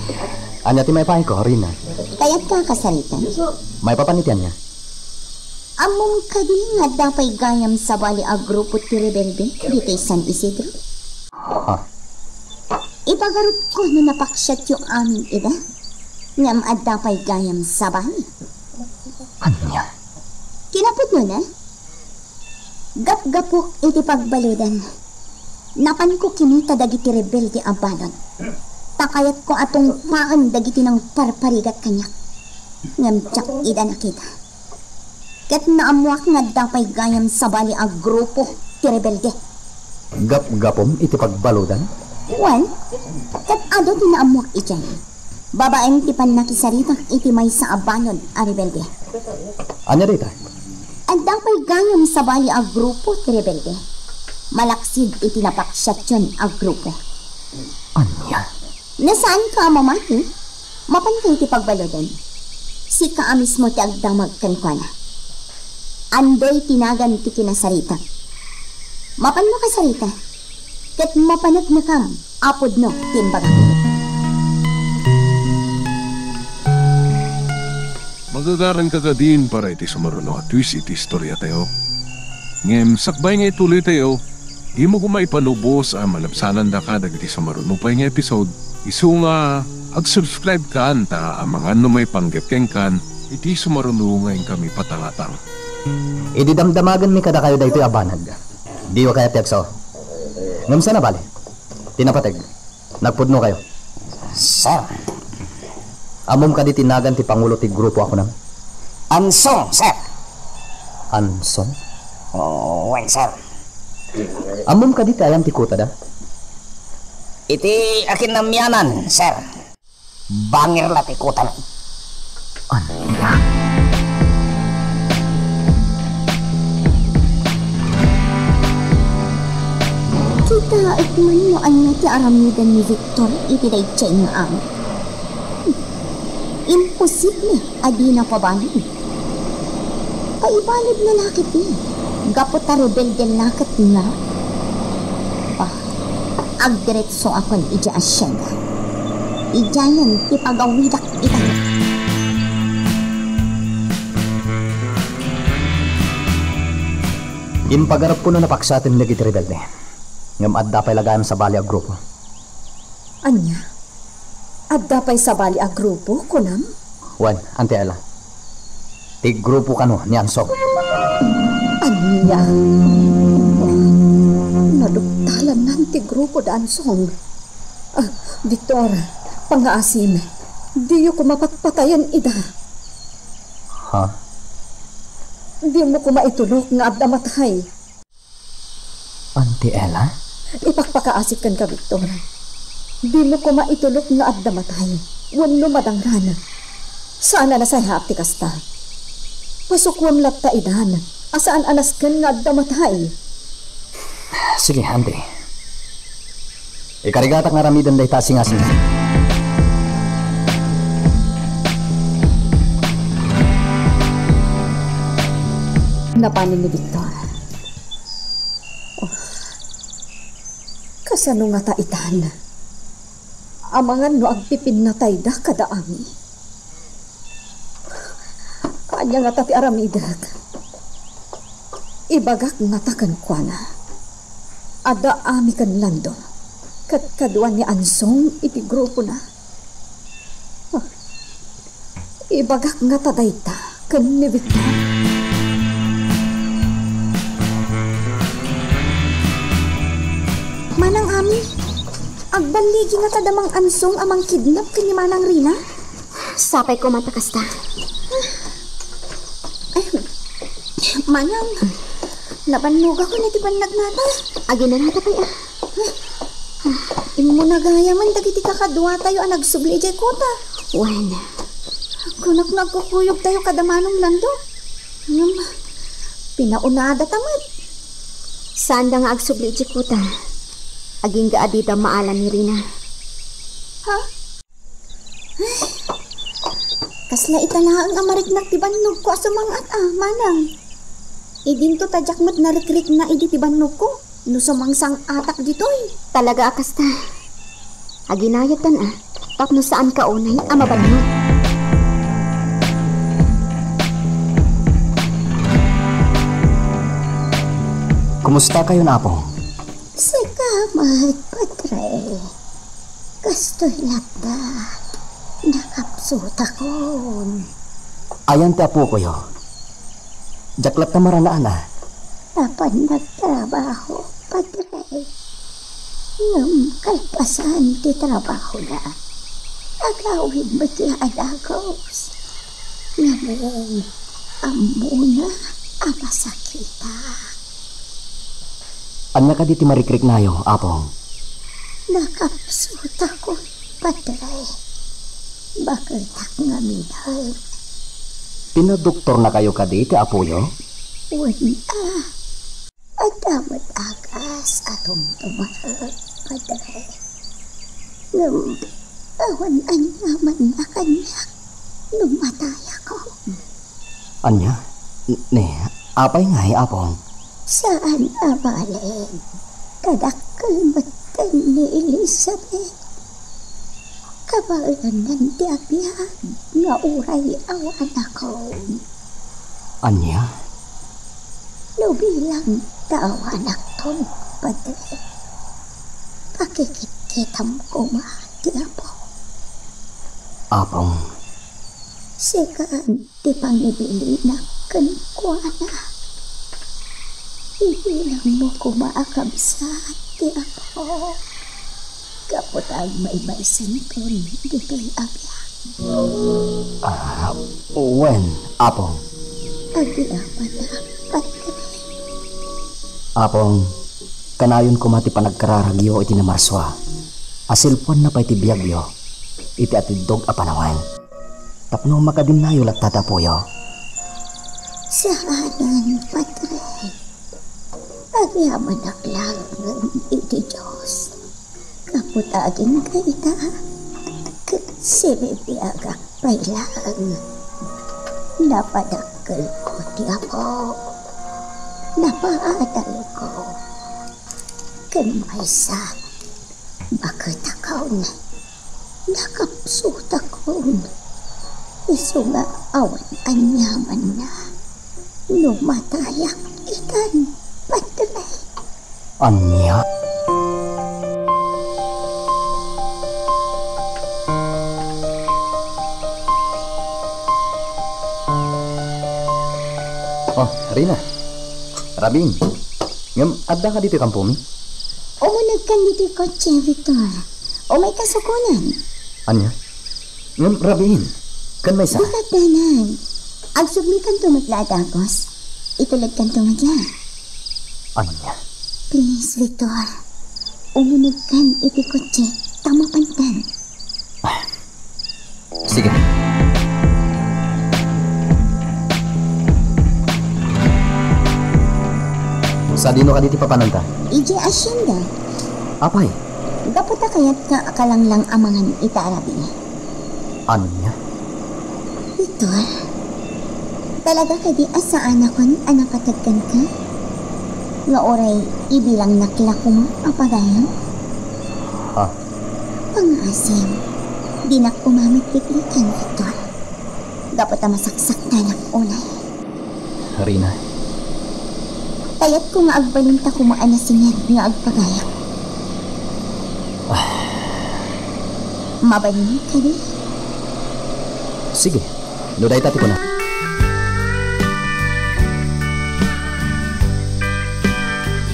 Ania ti maipaayko, Rina? Kayatka a kasaritan? Maipapan iti ania? Ammom kadi nga adda pay gayam sabali a grupo ti rebelde ditoy San Isidro? Ha? Ipagarupko no napaksiatyo amin ida, ngem adda pay gayam sabali. Ania? Kinapudnona, gapgapok iti pagbaludan, napanko kinita dagiti rebelde a balud. Ta kayatko a tungpaen dagiti nangparparigat kaniak. Ngem diak ida nakita. Ket naammoak nga adda pay gayam sabali a grupo ti rebelde. Gapgapum iti pagbaludan? Wen, ket adu ti naammoak idiay. Babaen ti pannakisaritak iti maysa a balud a rebelde. Ania dayta? Adda pay gayam sabali a grupo ti rebelde. Malaksid iti napaksiatyon a grupo. Ania? No saanka a mamati, mapanka iti pagbaludan. Sika a mismo ti agdamag kenkuana. Andoy ti nagan ti kinasaritak. Mapanmo kasarita, ket mapaneknekam a pudno ti imbagak. Magagaranka kadin para iti sumaruno a twist iti istoriatayo. Ngem sakbay nga ituloytayo, dimo koma ipalubos a malabsanandaka dagiti sumaruno pay nga episode, isu nga ag-subscribe kan ta amangan no maipanggep kenkan iti sumaruno nga inkami patangatang. Idi damdamagenmi kadakayo daytoy a banag, diyo kayat ti agsao. Ngem saan a bale, ti napateg, nagpudnokayo. Sir. Ammom kadi ti nagan ti pangulo ti grupo a kunam? Ansong, sir. Ansong? Oh, wen, sir. Ammom kadi ti ayan ti kutada? Iti akin namianan, sir. Bangir la ti kutana. Ania? Kitaek man no ania ti aramiden ni Victor iti daydiay nga amin. Imposible a dina pabalin. Paibalud na la ketdi, gapu ta rebelde la ket nga. Bah, agdiretsoakon idiay asienda. Idiayen ti pagawidak ita. Impagarupko no napaksiaten dagiti rebelde. Ngem adda pay la gayam sabali a grupo. Ania? Adda pay sabali a grupo, kunam? Wen, Auntie Ella. Ti grupo kano ni Ansong. Ania? Naduktalannan ti grupo da Ansong. Ah, Victor, pangngaasim. Diyo koma patpatayen ida. Ha? Dimo koma itulok nga adda matay. Auntie Ella? Ipakpakaasik kenka, Victor. Dimo koma itulok nga adda matay wenno madangran. Saan a nasayaat ti kasta. Pasukuem latta idan a saan a nasken nga adda matay. Sige, Auntie. Ikarigatak nga aramiden dayta a singasingam. Napanen ni Victor. Oh, kasano ngata itan? Amangan no agpipinnatayda kada amin. Ania ngata ti aramidek? Ibagak ngata kenkuana. Adda Ami ken Lando ket kadua ni Ansong iti grupona. Ah, ibagak ngata dayta ken ni Victor. Manang Ami, agballigi ngata da Mang Ansong a mangkidnap ken ni Manang Rina? Sapay koma ta kasta. Ay, Manang, nabannogakon iti bannag ngata. Aginanata pay a. Immunaga gayamen dagiti kakaduatayo a nagsubli idiay kota. Wen, kunak no agkukuyogtayo kada Manong Lando. Ngem, pinaunadata met. Saanda nga agsubli idiay kota. Agingga a dida maala ni Rina. Ha? Ay, kasla ita laeng a mariknak ti bannogko a sumang-at a, manang. Idinto ta diak met narikrikna idi ti bannogko no sumangsang-atak ditoy. Talaga a kasta. Aginayatan a, tapno saanka unay a mabannog. Kumusta kayon, Apo? Sika met, Padre. Kastoy latta, nakapsutakon. Ayan ti apokoyo. Diak latta maranaan a. Apan nagtrabaho, Padre. Ngem kalpasan ti trabahona, agawid met nga adagos. Ngem ammona a masakitak. Ania kadi ti marikriknayo, Apong? Nakapsutakon, Padre. Baketak nga mineg. Pinadoktornakayo kadi ti apoyo? Wen a. Adda met agas a tumtumaek, Padre. Ngem awan aniamanna kaniak no matayakon. Ania? N-, ne, apay ngay, Apong? Saan a balen, ta dakkel metten ni Elizabeth. Kabaelannan ti biag nga uray awanakon. Ania? No bilang ta awanakton, Padre, pakikitkitam koma ti Apo. Apong. Sikan ti pangibilinak kenkuana. Ibilangmo koma a kabsat ti Apo. Gapu ta agmaymaysanton ditoy a biag. Ah, wen, Apong. Agyamanak, Padre. Apong, kanayon koma ti panagkararagyo iti namarsua a silpuanna pay ti biagyo iti atiddog a panawen. Tapno makadinnayo latta ti apoyo. Saanen, Padre. Agyamanak laeng iti Dios. Gapu ta agingga ita, ket sinibiagak pay laeng. Napadakkelko ti Apo. Napaadalko. Ken maysa, baketakon. Nakapsutakon. Isu nga awan aniamanna no matayak itan, Padre. Ania? Oh, Rina. Rabin. Ngem, adda ka ditoy kampomi? Umunegkan ditoy kotse, Victor. Umay kasukonan. Ania? Ngem, Rabin, ken maysa? Dika agdanag. Agsublikanto met la a dagos. Ituledkanto met la. Ania? Please, Victor. Umunegkan iti kotse ta mapantan. Ah, sige. Sadino kadi ti papananta? Idiay asyenda. Apay? Gapu ta kayat nga akalanglang a mangan ita a rabii. Ania? Victor, talaga kadi a saanakon a nakated kenka? Nga uray ibilangnak la koma a pagayam? Ha? Pangngaasim, dinak koma met rikriken, Victor. Gapu ta masaksaktanak unay. Rina. Kayatko nga agbalinta koma a nasinged nga agpagayak. Ah. Mabalin kadi? Sige, no dayta ti kuna.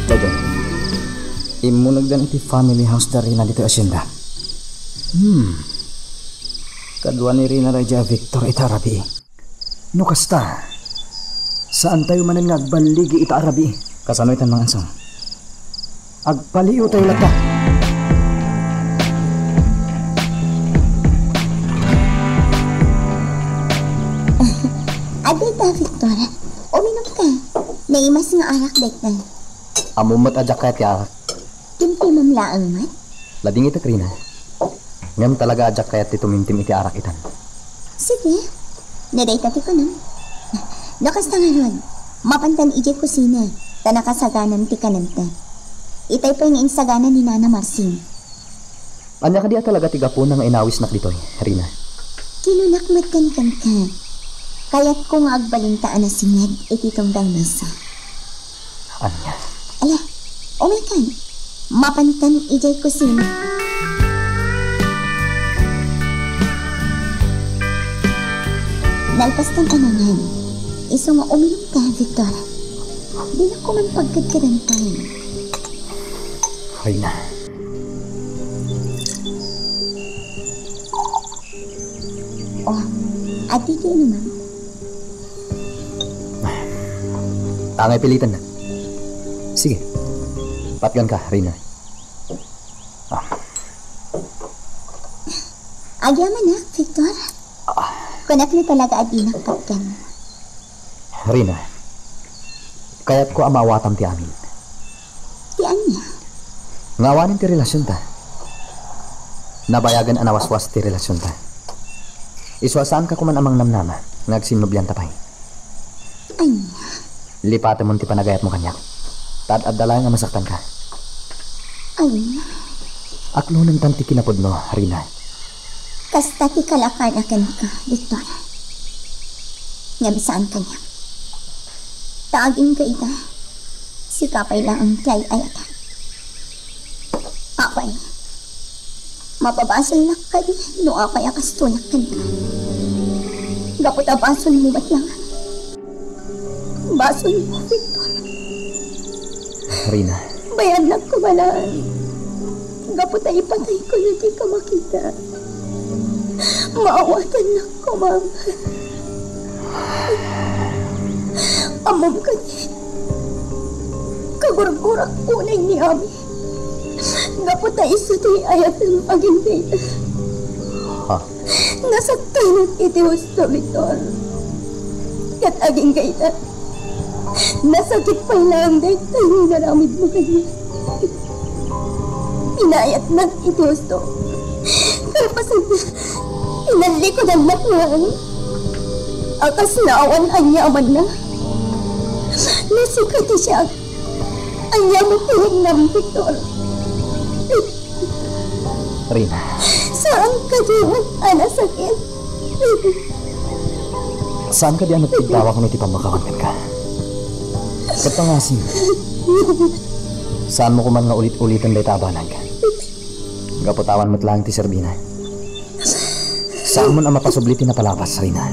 Daytoy. Immunegdan iti family house da Rina ditoy asyenda. Hmm. Kadua ni Rina daydiay a Victor ita a rabii. No kasta, saantayo manen nga agballigi ita a rabii. Kasano itan, Mangang Sam? Agpaliiwtayo latta. Imas nga arak dayta. Ammom met a diak kayat ti arak. Timtimem laeng met? Ladingitek, Rina. Ngem talaga a diak kayat ti tumimtim iti arak itan. Sige. No dayta ti kunam. No kasta ngarud, mapantan idiay kusina, ta nakasaganan ti kanenta. Itay pay nga insagana ni Nana Marcing. Ania kadi a talaga ti gapuna nga inawisnak ditoy, Rina? Kinunak met kenka. Kayatko nga agbalinta a nasinged iti tunggal misa. Ania? Ala, umaykan. Mapantan idiay kusina. Nalpastan a nangan. Isu nga uminumka, Victor. Dinak man pagkadkadantan. Rina. Oh, adi ti inuman. Tangay pilitan na. Sige. Patgan ka, Rina. Ah. Agyamanak, Victor. Kunak no talaga a dinak patgan. Rina, kayatko a maawatam ti amin. Ti ania? Nga awanen ti relasionta. Nabayagen a nawaswas ti relasionta. Isu a saanka koma a mangnamnama nga agsinnublianta pay. Ania? Lipatemon ti panagayatmo kaniak. Ta ad-adda laeng a masaktanka. Ania? Aknonentan ti kinapudno, Rina. Kasta ti kalakanak kenka, Victor. Ngem saan kaniak. Ta agingga ita, sika pay laeng ti ay-ayatak. Apay, mapabasolnak kadi no apay a kastoyak kenka? Gapu ta basolmo met laeng. Basolmo, Victor. Rina. Bayannak koma laeng. Gapu ta ipatayko no dika makita. Maawatannak koma. Ammom kadi, kagurgurak unay ni Ami. Gapu ta isu ti ayatem agingga ita. Ha? Nasaktanak iti husto, Victor. Ket agingga ita, nasakit pay laeng daytoy nga inaramidmo kaniak. Pinayatnak iti husto. Kalpasanna, inallikudannak laeng a kasla awan aniamanna. No sika ti siak, ania met ti riknam, Victor? Rina. Saan kadi a nasakit? Saan kadi a nagtigdawak no iti pammakawan kenka? Ket pangasim, saanmo koman nga ulit-uliten dayta a banag. Gapu ta awan met laeng ti serbina. Saanmon a mapasubli ti napalabas, Rina.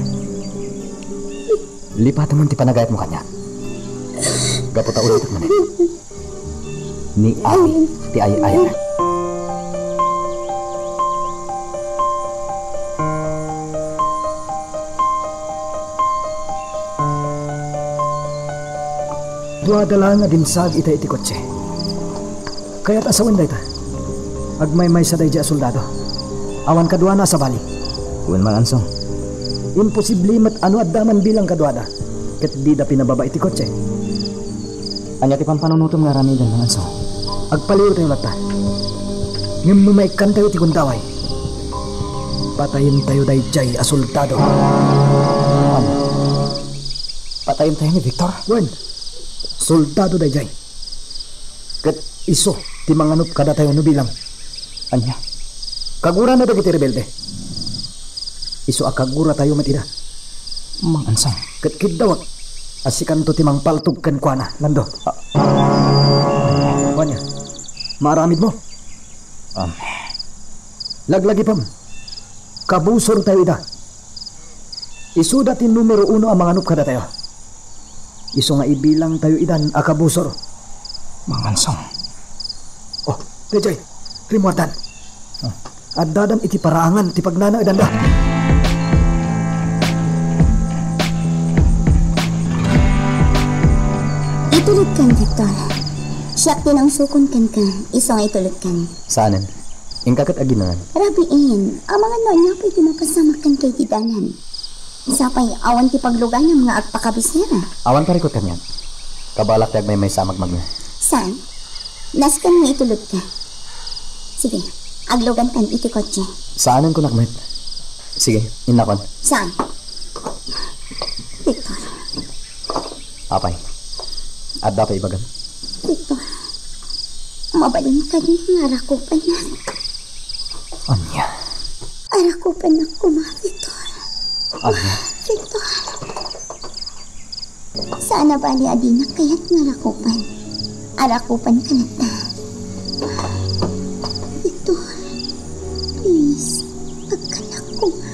Lipatemon ti panagayatmo kaniak. Gapu ta ulitek manen. Ni Ami ti ay-ayanak. Duada laeng a dimsaag ita iti kotse. Kayat a sawen dayta. Agmaymaysa daydiay a soldado. Awan kaduana a sabali. Wen, Mang Ansong. Imposible met a no adda man bilang kaduada ket dida pinababa iti kotse. Ania ti pampanunotem nga aramiden, Mang Ansong? Agpaliwtayo latta. Ngem no maikkantayo iti gundaway, patayentayo daydiay a soldado. Ano? Patayentayo ni Victor? Wen, soldado daydiay. Ket isu ti manganup kadatayo no bilang. Ania? Kagurana dagiti rebelde. Isu a kaguratayo met ida. Mang Ansong. Ket kiddawek a sikanto ti mangpaltog kenkuana, Lando. Ah. Ania? Maaramidmo? Um. Laglagipem. Kabusortayo ida. Isuda ti numero uno a manganup kadatayo. Isu nga ibilangtayo idan a kabusor. Mang Ansong. Oh, daydiay, rimmuardan. Ah. Addadan iti paraangan ti pagnanaedanda. Itulodkan, Victor. Siak ti nangsukon kenka, isu nga itulodkan. Saanen. Inka ket aginaan. Rabiin, amangan no ania pay ti mapasamak kenka iti dalan. Sapay awan ti pagluganam nga agpakabisera. Awan parikut kaniak. Kabalak ti agmaymaysa a magmagna. Saan? Nasken nga itulodka. Sige, aglugankan iti kotse. Saanen kunak met. Sige, innakon. Saan? Victor. Apay, adda pay ibagam? Victor, mabalin kadi nga arakupennak? Ania? Arakupennak koma, Victor. Ania? Victor. Saan a bali a dinak kayat nga arakupen. Arakupenka latta. Victor, please, agkanak koma.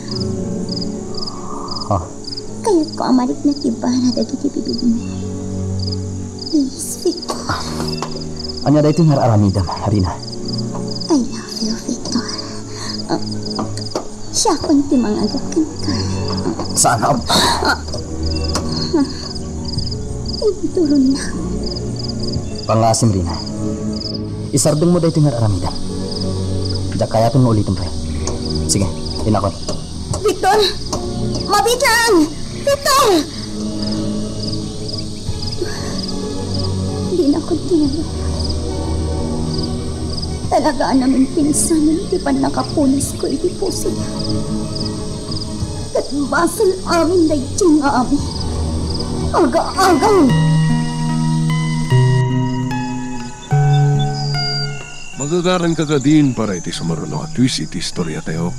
Ah. Kayatko a marikna ti bara dagiti bibigmo. Please, Victor. Ania daytoy nga ar-aramidem, Rina? I love you, Victor. Ah, siakon ti mangagek kenka. Saan a... Inturonnak. Pangasim, Rina. Isardengmo daytoy nga ar-aramidem. Diak kayaten nga ulitem pay. Sige, innakon. Victor! Mabiit laeng! Victor! Dinakon ti nalukay. Talaga a naminpinsanen ti pannakapunasko iti pusona. Ket basol amin daytoy nga amin. Aga-aga! Magagaranka kadin para iti sumaruno a twist iti istoriatayo.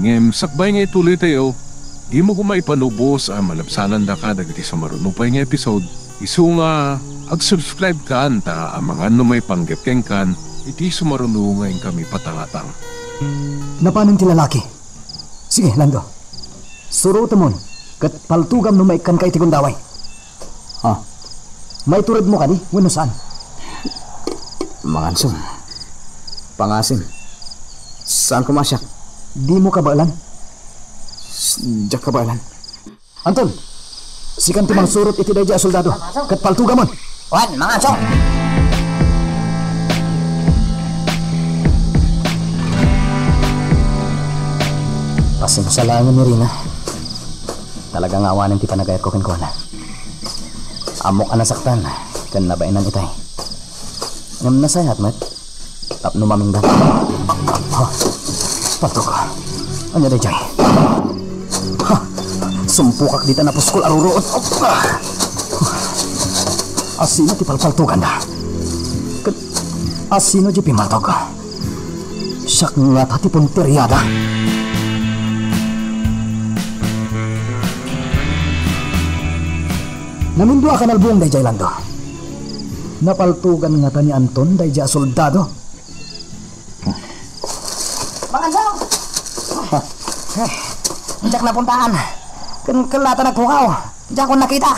Ngem sakbay nga itulitayo, dimo koma ipanubos a malabsanandaka dagiti sumaruno pay nga episode. Isu nga, ag-subscribe kan ta amangan no maipanggep kenkan iti sumaruno nga inkami patangatang. Napanen ti lalaki. Sige, Lando. Surotemon, ket paltugam no maikkanka iti gundaway. Ha? Maituredmo kadi wenno saan? Mangansong. Pangasim. Saan koma a siak? Dimo kabaelan? S-, diak kabaelan. Anton, sikan ti mangsurot iti daydiay a soldado, ket paltugamon. Wen, Mangansong. Pasensia laengen ni Rina. Talaga nga awanen ti panagayatko kenkuana. Ammok a nasaktan ken nabaenan itay. Ngem nasayaat met tapno maminggan. Ha? Paltog. Ania daydiay? Ha? Sumpokak dita napuskol a ruruot. Asino ti palpaltoganda? Ket asino diay pimmaltog? Siak ngata ti punteriada. Namindua ka nalbung daydiay, Lando. Napaltogan ngata ni Anton daydiay a soldado. Mangansong! Eh, diak napuntaan. Ken, ken la ta nagpukaw. Diakon nakita.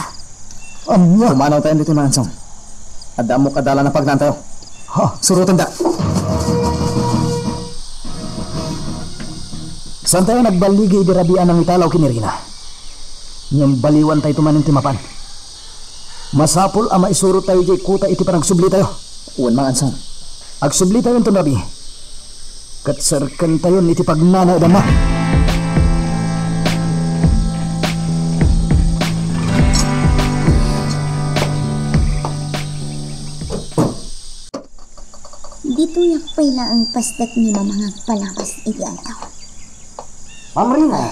Ania? Pumanaw tayo ditoy, Mangansong. Adda ammok a dalan a pagnaantayo. Ha, surotendak. Saantayo nagballigi idi rabii a nangitalaw ken ni Rina. Ngem baliwantayto manen ti mapan. Masapul a maisurottayo idiay kuta iti panagsublitayo. Wen, Mangansong. Agsublitayo inton rabii. Ket serkentayon iti pagnanaedanna. Ditoyak pay laeng pasdek ni Mama nga agpalawas iti aldaw. Ma'am Rina,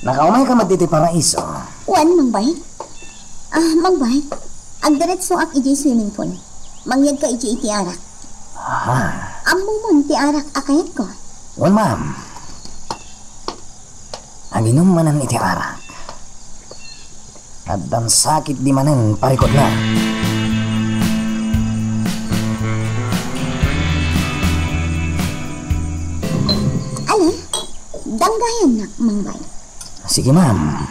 nakaumayka met iti Paraiso? Wen, Mangbay. Ah, Mangbay, agdiretsoak idiay swimming pool. Mangyegka idiay iti arak. Ah. Ammomon ti arak a kayatko. Wen, ma'am. Aginum manen iti arak. Addan sakit di manen parikutna. Ala, danggayannak, Mangbay. Sige, ma'am.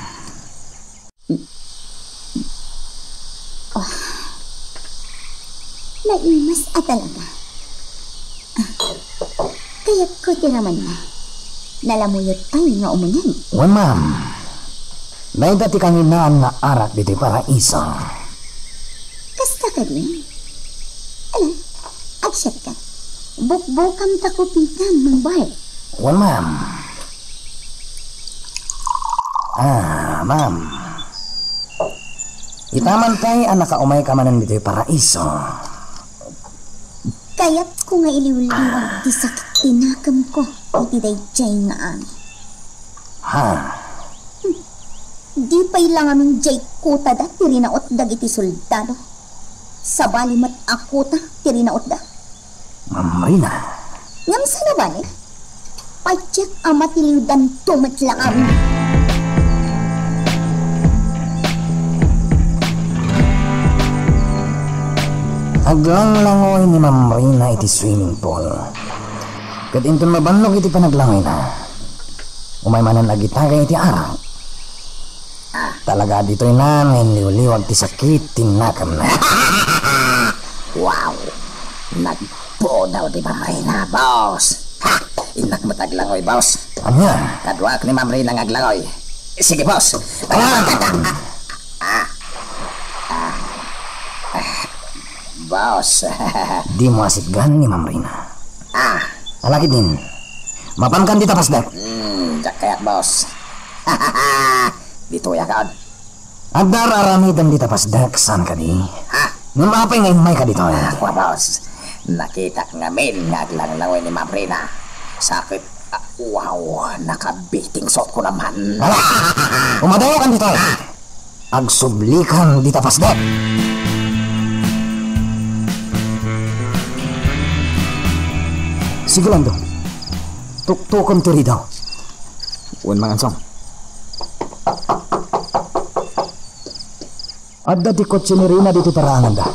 Oh. Naimas a talaga. Ah, kayatko ti ramenna. Nalamuyot pay nga umuneg. Wen, ma'am. Dayta ti kanginaan nga arak ditoy Paraiso. Kasta kadi? Ala, agsiatka. Bukbukam ta kupitam, Mangbay. Wen, ma'am. Ah, ma'am. Ita man pay a nakaumayka manen ditoy paraiso. Kayatko nga iliwliwag ti sakit ti nakemko iti daydiay nga ani. Ha? Di pay la ngamin diay kutada ti rinaut dagiti soldado. Sabali met a kuta ti rinautda. Mamrina. Ngem saan a bale? Patiek a matiliwdanto met la ngamin. Aglanglangoy ni Mamrina iti swimming pool. Ket inton mabannog iti panaglangoyna, umay manen agitagay iti arak. Talaga ditoy na nga inliwliwag ti sakit ti nakemna. Wow! Nagpudaw ti Mamrina, boss! Ha! Innak met aglangoy, boss! Ania? Kaduak ni Mamrina nga aglangoy. Sige, boss! Ah! Ah! Ah! Ah! Boss! Dimo asitgan ni Mamrina. Ah! Alakidin, mapankan dita pasdek. Hmm, diak kayat, boss. Ditoyak. Adda ar-aramidem dita pasdek, saan kadi? Ha? Ngem apay nga immayka ditoy? Ah, kua, boss. Nakitak ngamin nga aglanglangoy ni Mamrina. Sakit. Ah, wow, nakabiting suotko naman. Ala! Umadayokan ditoy! Agsublikan dita pasdek. Sige, Lando. Tuktokem ti ridaw. Wen, Mangansong. Adda ti kotse ni Rina ditoy paraanganda.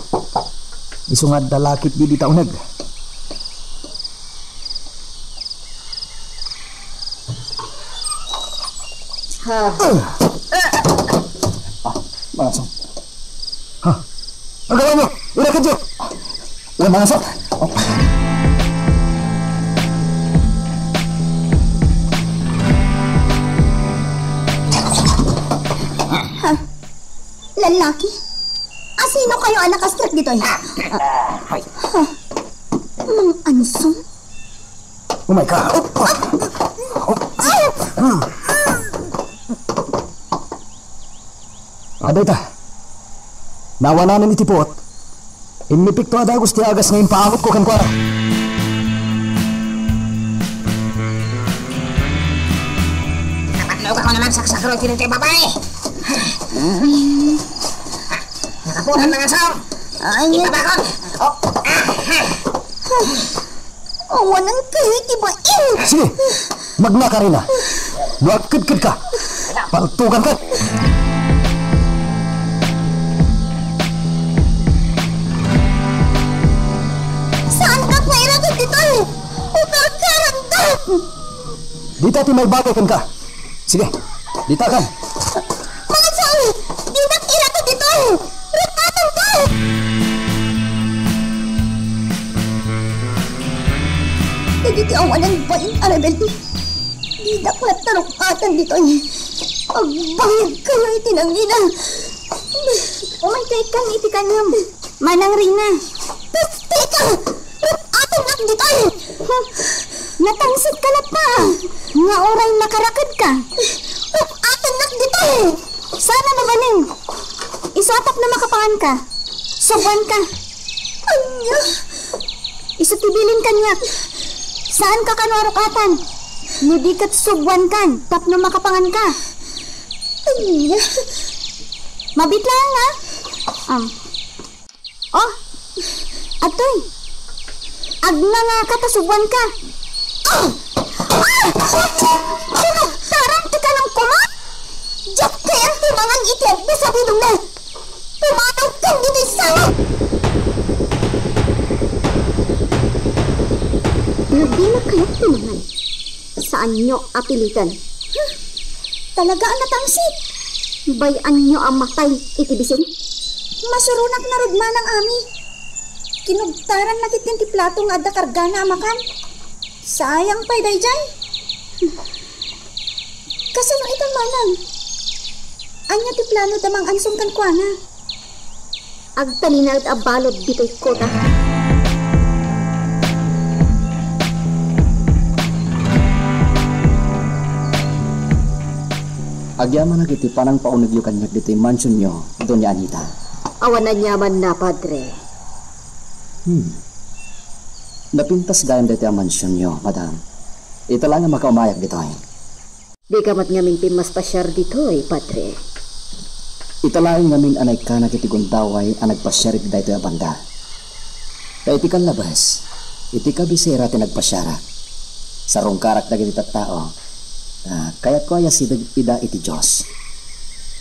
Isu nga adda lakip dita uneg. Ha? Ah, Mangansong. Ha? Agaway mo! Irakedyo! Wen, Mangansong! Ha? Lalaki? Asino kayo a nakastrek ditoy? Ah, ah, hoy. Ha? Mangansong? Umayka. Adda ita. Nawananen iti puot. Immipikto a dagus ti agas nga impaamutko kenkuana. Napatnogak ko naman saksakro iti daytoy babae. Nakapunan, Mangansong. Ay, ipabakon. Oh, ah, ah. Awanen kayo iti bain. Sige, magnaka, Rina. No agkedkedka, paltuganka. Saandak nga iraked ditoy. Ukarkarandak. Dita ti maibagay kenka. Sige, ditakan. Mangansong, dinak iraked ditoy. Rut-atanka. Dagiti awanan bain a rebelde, didak latta ruk-atan ditoy. Agbayag kayo iti nangina. Umayka ikkan iti kaniam. Manang Rina. Pesteka! Ruk-atannak ditoy! Huh. Natangsit ka latta, nga uray nakarakedka. Ruk-atannak ditoy! Sana mabalin. Isu a tapno makapanganka. Subuanka. Ania? Isu ti bilin kaniak. Saanka kano a ruk-atan. No di ket subuankan tapno makapanganka. Ania? Mabit laeng, a? Um. Oh, adtoy. Agnangaka ta subuanka. Ah! Ah! Kinugtaran ti kanam koma? Diak kayat ti mangan iti agna sa bilongna. Pumanaw kan ditoy sala! No dina kayat ti mangan, saanyo a pilitan. Huh, talaga a natangsit. Bay-anyo a matay iti bisin. Masuronak ngarud manang, Ami. Kinugtaranna ketdin ti plato nga adda kargana a makan. Sayang pay daydiay. Kasano ita, manang? Ania ti plano da Mangansong kenkuana? Agtalinaed a balud ditoy kuta. Agyamanak iti panangpaunegyo kaniak ditoy mansionyo, Doña Anita. Awan aniamanna, Padre. Hmm. Napintas gayam daytoy a mansionyo, madam. Ita laeng a makaumayak ditoy. Dika met ngamin pimmaspasiar ditoy, Padre. Ita laeng ngamin a naikkanak iti gundaway a nagpasiar iti daytoy a banda. Ta iti kallabas, iti kabisera ti nagpasiarak. Sarungkarak dagiti tattao. Ah, kayatko a yasideg ida iti Dios.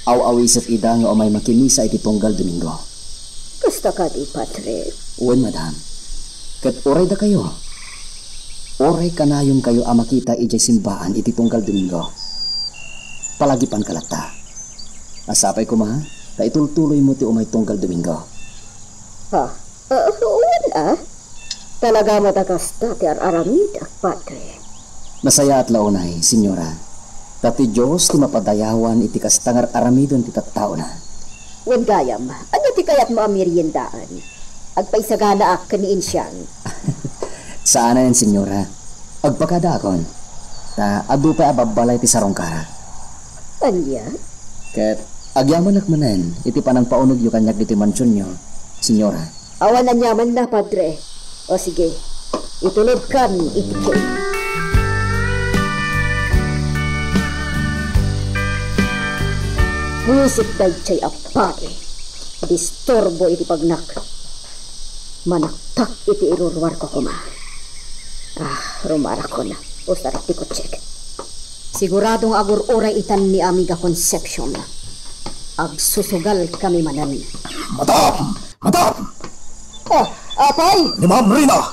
Aw-awisek ida nga umay makimisa iti tunggal Domingo. Kasta kadi, Padre? Wen, madam. Ket uray dakayo, uray kanayonkayo a makita idiay simbaan iti tunggal Domingo, palagipanka latta. A sapay koma ta itultuloymo ti umay tunggal Domingo. Ha? Ah, wen, a? Talaga met a kasta ti ar-aramidek, Padre. Nasayaat la unay, Señora, ta ti Dios ti mapadayawan iti kasta nga ar-aramiden ti tattaona. Wen gayam, ania ti kayatmo a meriendaan? Agpaisaganaak ken ni Insiang. Saanen, Señora. Agpakadaakon, ta adu pay a babbalay ti sarungkarak. Ania? Ket agyamanak manen iti panangpaunegyo kaniak ditoy mansionyo, Señora. Awan aniamanna, Padre. O sige, itulodkan iti cake. Buisit daydiay a babai. Disturbo iti pagnak. Manaktak iti iruruarko koma. Ah, rumarakon. Usar ti kutsek. Sigurado nga agur-uray itan ni Amiga Concepcion. Agsusugal kami manen. Madam! Madam! Ah, apay! Ni Ma'am Rina!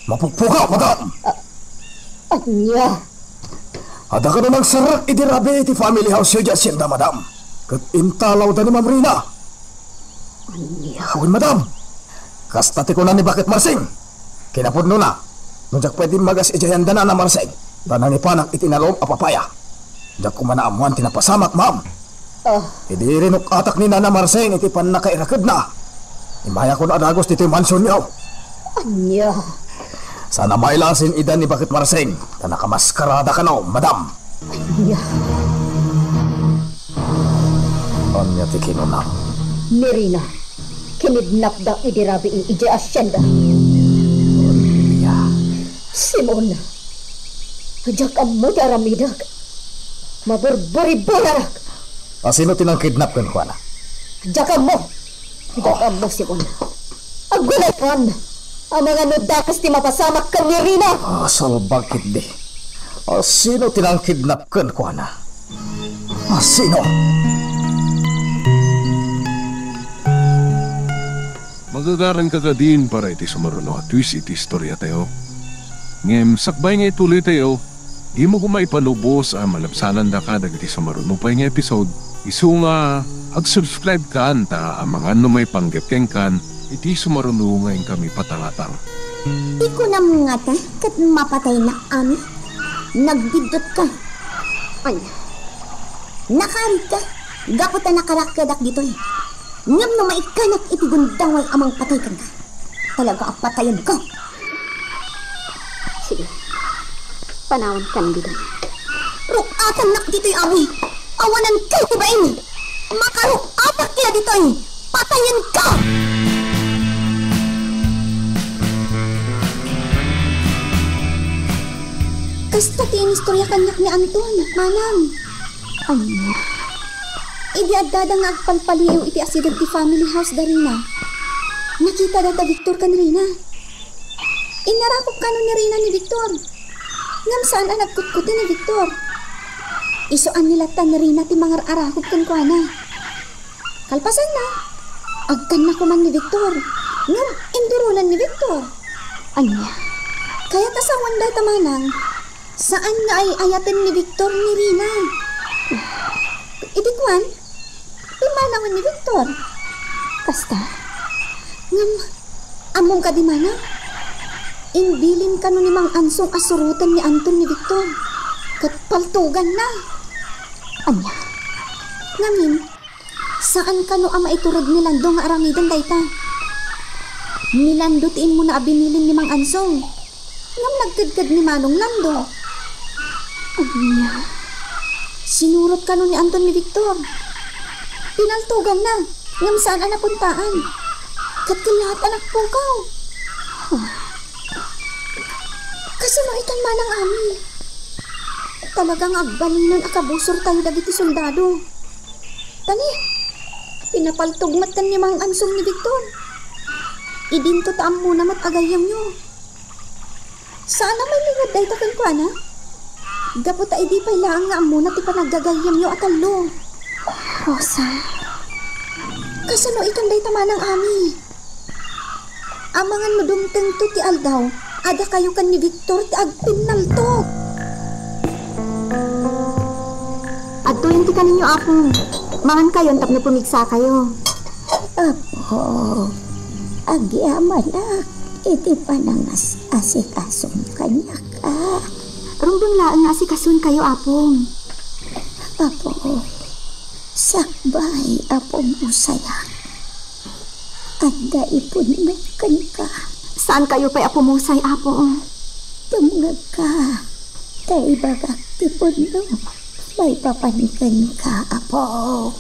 Mapugpuga, madam! Ah, ania? Adda kano nangsarrak idi rabii iti family house-yo idiay asyenda, madam. Ket intalawda ni Ma'am Rina. Ania? Wen, madam. Kasta ti kuna ni Bakit Marsing. Kinapudnona, no diak pay dimmagas idiay anda ni Nana Marsing, ta nangipanak iti inalom a papaya. Diak koma naammoan ti napasamak, ma'am. Ah. Idi rinuk-atak ni Nana Marsing iti pannakairakedna, immayakon a dagus ditoy mansionyo. Ania? Saan a mailasin ida ni Bakit Marsing, ta nakamaskarada kano, madam. Ania? Ania ti kinunam? Ni Rina, kinidnapda idi rabii idiay asyenda. Ania? Simon, diak ammo ti aramidek. Maburburiborarak. A sino ti nangkidnap kenkuana? Diak ammo. Diak ammo, Simon. Agunaykan. Amangan no dakes ti mapasamak ken ni Rina. Ah, salbag ketdi. Ah, sino ti nangkidnap kenkuana? Ah, sino? Magagaranka kadin para iti sumaruno a twist iti istoriatayo. Ngem sakbay nga ituloytayo, dimo koma ipalubos a malabsanandaka dagiti sumaruno pay nga episode, isu nga agsubscribe kan ta amangan no maipanggep kenkan iti sumaruno nga inkami patangatang. Ti kunam ngata ket mapataynak amin? Nagbiddutka. Ania? Nakaritka gapu ta nakarakkedak ditoy. Ngem no maikkanak iti gundaway a mangpatay kenka, talaga a patayenka. Sige. Panawankan ditoy. Ruk-atannak ditoy, Ami. Awananka ti bain. Makaruk-atak kaya ditoy. Patayenka! Kasta ti inistorya kaniak ni Anton, manang. Ania? Idi addada nga agpalpaliiw iti asideg ti family house da Rina, nakitada da Victor ken Rina. Innarakop kano ni Rina ni Victor. Ngem saan a nagkutkuti ni Victor. Isu a ni latta ni Rina ti mangar-arakop kenkuana. Kalpasanna, agkanna koman ni Victor. Ngem induronan ni Victor. Ania? Kayat a sawen dayta manang. Saan nga ay-ayaten ni Victor ni Rina. Idi kuan, pimmanawen ni Victor. Kasta? Ngem, ammom kadi manang? Imbilin kano ni Mang Ansong a suroten ni Anton ni Victor. Ket paltuganna. Ania? Ngamin, saan kano a maiturod ni Lando nga aramiden dayta? Ni Lando ti immuna a binilin ni Mang Ansong. Ngem nagkedked ni Manong Lando. Ania? Sinurot kano ni Anton ni Victor. Pinaltoganna, ngem saan a napuntaan. Ket kellaat a nakpukaw. Kasano itan manang Ami? Talaga nga agbalinen a kabusortayo dagiti soldado. Tani, pinapaltog met ni Mang Ansong ni Victor. Idinto ta ammona met a gayyemyo. Saan a mailinged dayta kenkuana? Gapu ta idi pay laeng nga ammona ti panaggagayyemyo a tallo. Rosa. Kasano itan dayta manang Ami? Amangan no dumtengto ti aldaw a dakayo ken ni Victor ti agpinnaltok. Adtoyen ti kaninyo, Apo. Mangankayon tapno pumigsakayo. Apo, agyamanak iti panangas-asikasum kaniak, a. Rumbeng laeng nga asikasoenkayo, Apo. Apo, sakbay, Apo, musaya. Adda ipon met kenka. Saankayo pay a pumusay, Apo. Dumngegka, ta ibagak ti pudno maipapan kenka, Apo.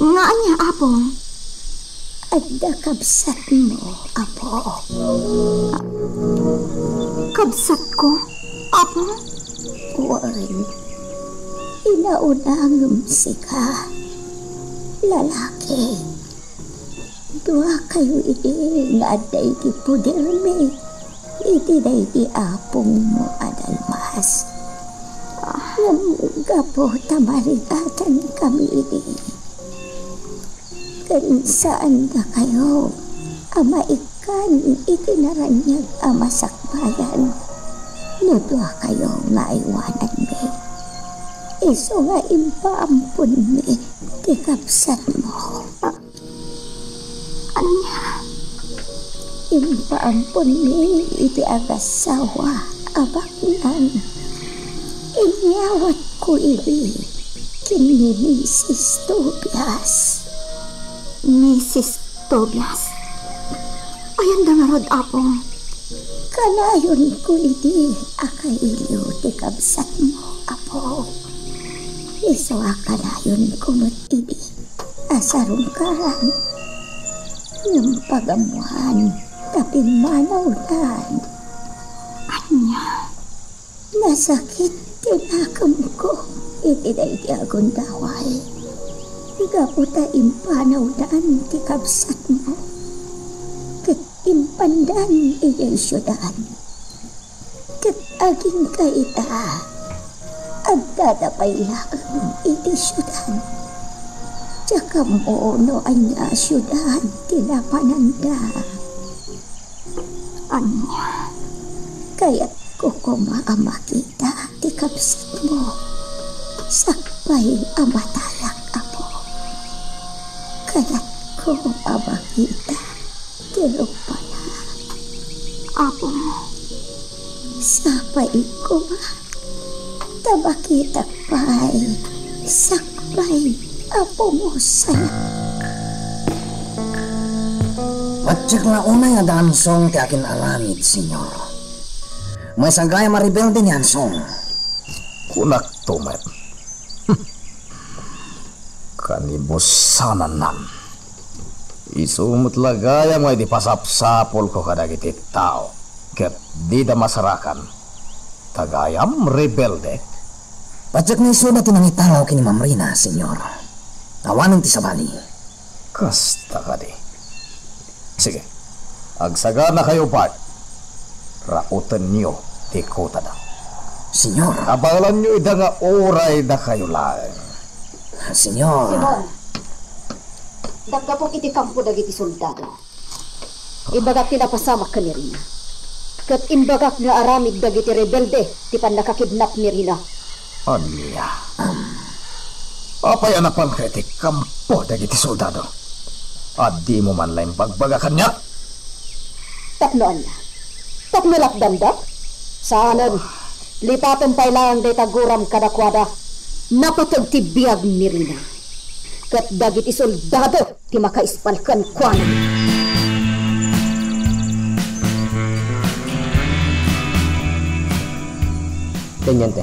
Nga ania, Apo? Adda kabsatmo, Apo. Kabsatko, Apo? Wen, inauna ngem sika, lalaki. Duakayo idi nga adda iti podermi iti daydi apongmo a dalmas. Ngem gapu ta marigatankami idi, ken saandakayo a maikkan iti naraniag a masakbayan no duakayo nga aywananmi. Isu nga impaamponmi ti kabsatmo. Ania? Impaamponmi iti agassawa a baknang inyawatko idi ken ni Misis Tobias. Misis Tobias? Ayanda ngarud, Apo? Kanayonko idi a kailiw ti kabsatmo, Apo. Isu a kanayonko met idi a sarungkaran. Ngem pagammoan ta pimmanawdan. Ania? Nasakit ti nakemko iti daydi a gundaway. Gapu ta impanawdan ti kabsatmo ket impandan idiay siudad. Ket agingga ita, addada pay laeng iti siudad. Diak ammo no ania a siudad ti napananda. Ania? Kayatko koma a makita ti kabsatmo sakbay a matayak, Apo. Kayatko a makita ti rupana. Apo. Sapay koma ta makitak pay sakbay a pumusay. Patiek la unay a daansong ti akin-aramid, Señor. Maysa gayam a rebelde ni Ansong. Kunakto met. Kanibusanannan. Isu met la gayam nga idi pasapsapulko kadagiti tao, ket dida masarakan. Ta gayam, rebelde. Patiek nga isuda ti nangitalaw ken ni Ma'am Rina, Señor. Awanen ti sabali. Kasta kadi. Sige. Agsaganakayo, Bart. Raotenyo ti kutada. Señor. Abaelanyo ida nga uray dakayo laeng. Señor. Simon, dakgapok iti kampo dagiti soldado. Imbagak ti napasamak ken ni Rina. Ket imbagak nga aramid dagiti rebelde ti pannakakidnap ni Rina. Ania? Apay a napanka iti kampo dagiti soldado? A dimo man la imbagbaga kaniak? Tapno ania? Tapno lakdanda? Saanen, lipatem pay laeng dayta guram kadakuada. Napateg ti biag ni Rina. Ket dagiti soldado ti makaispal kenkuana. Teniente,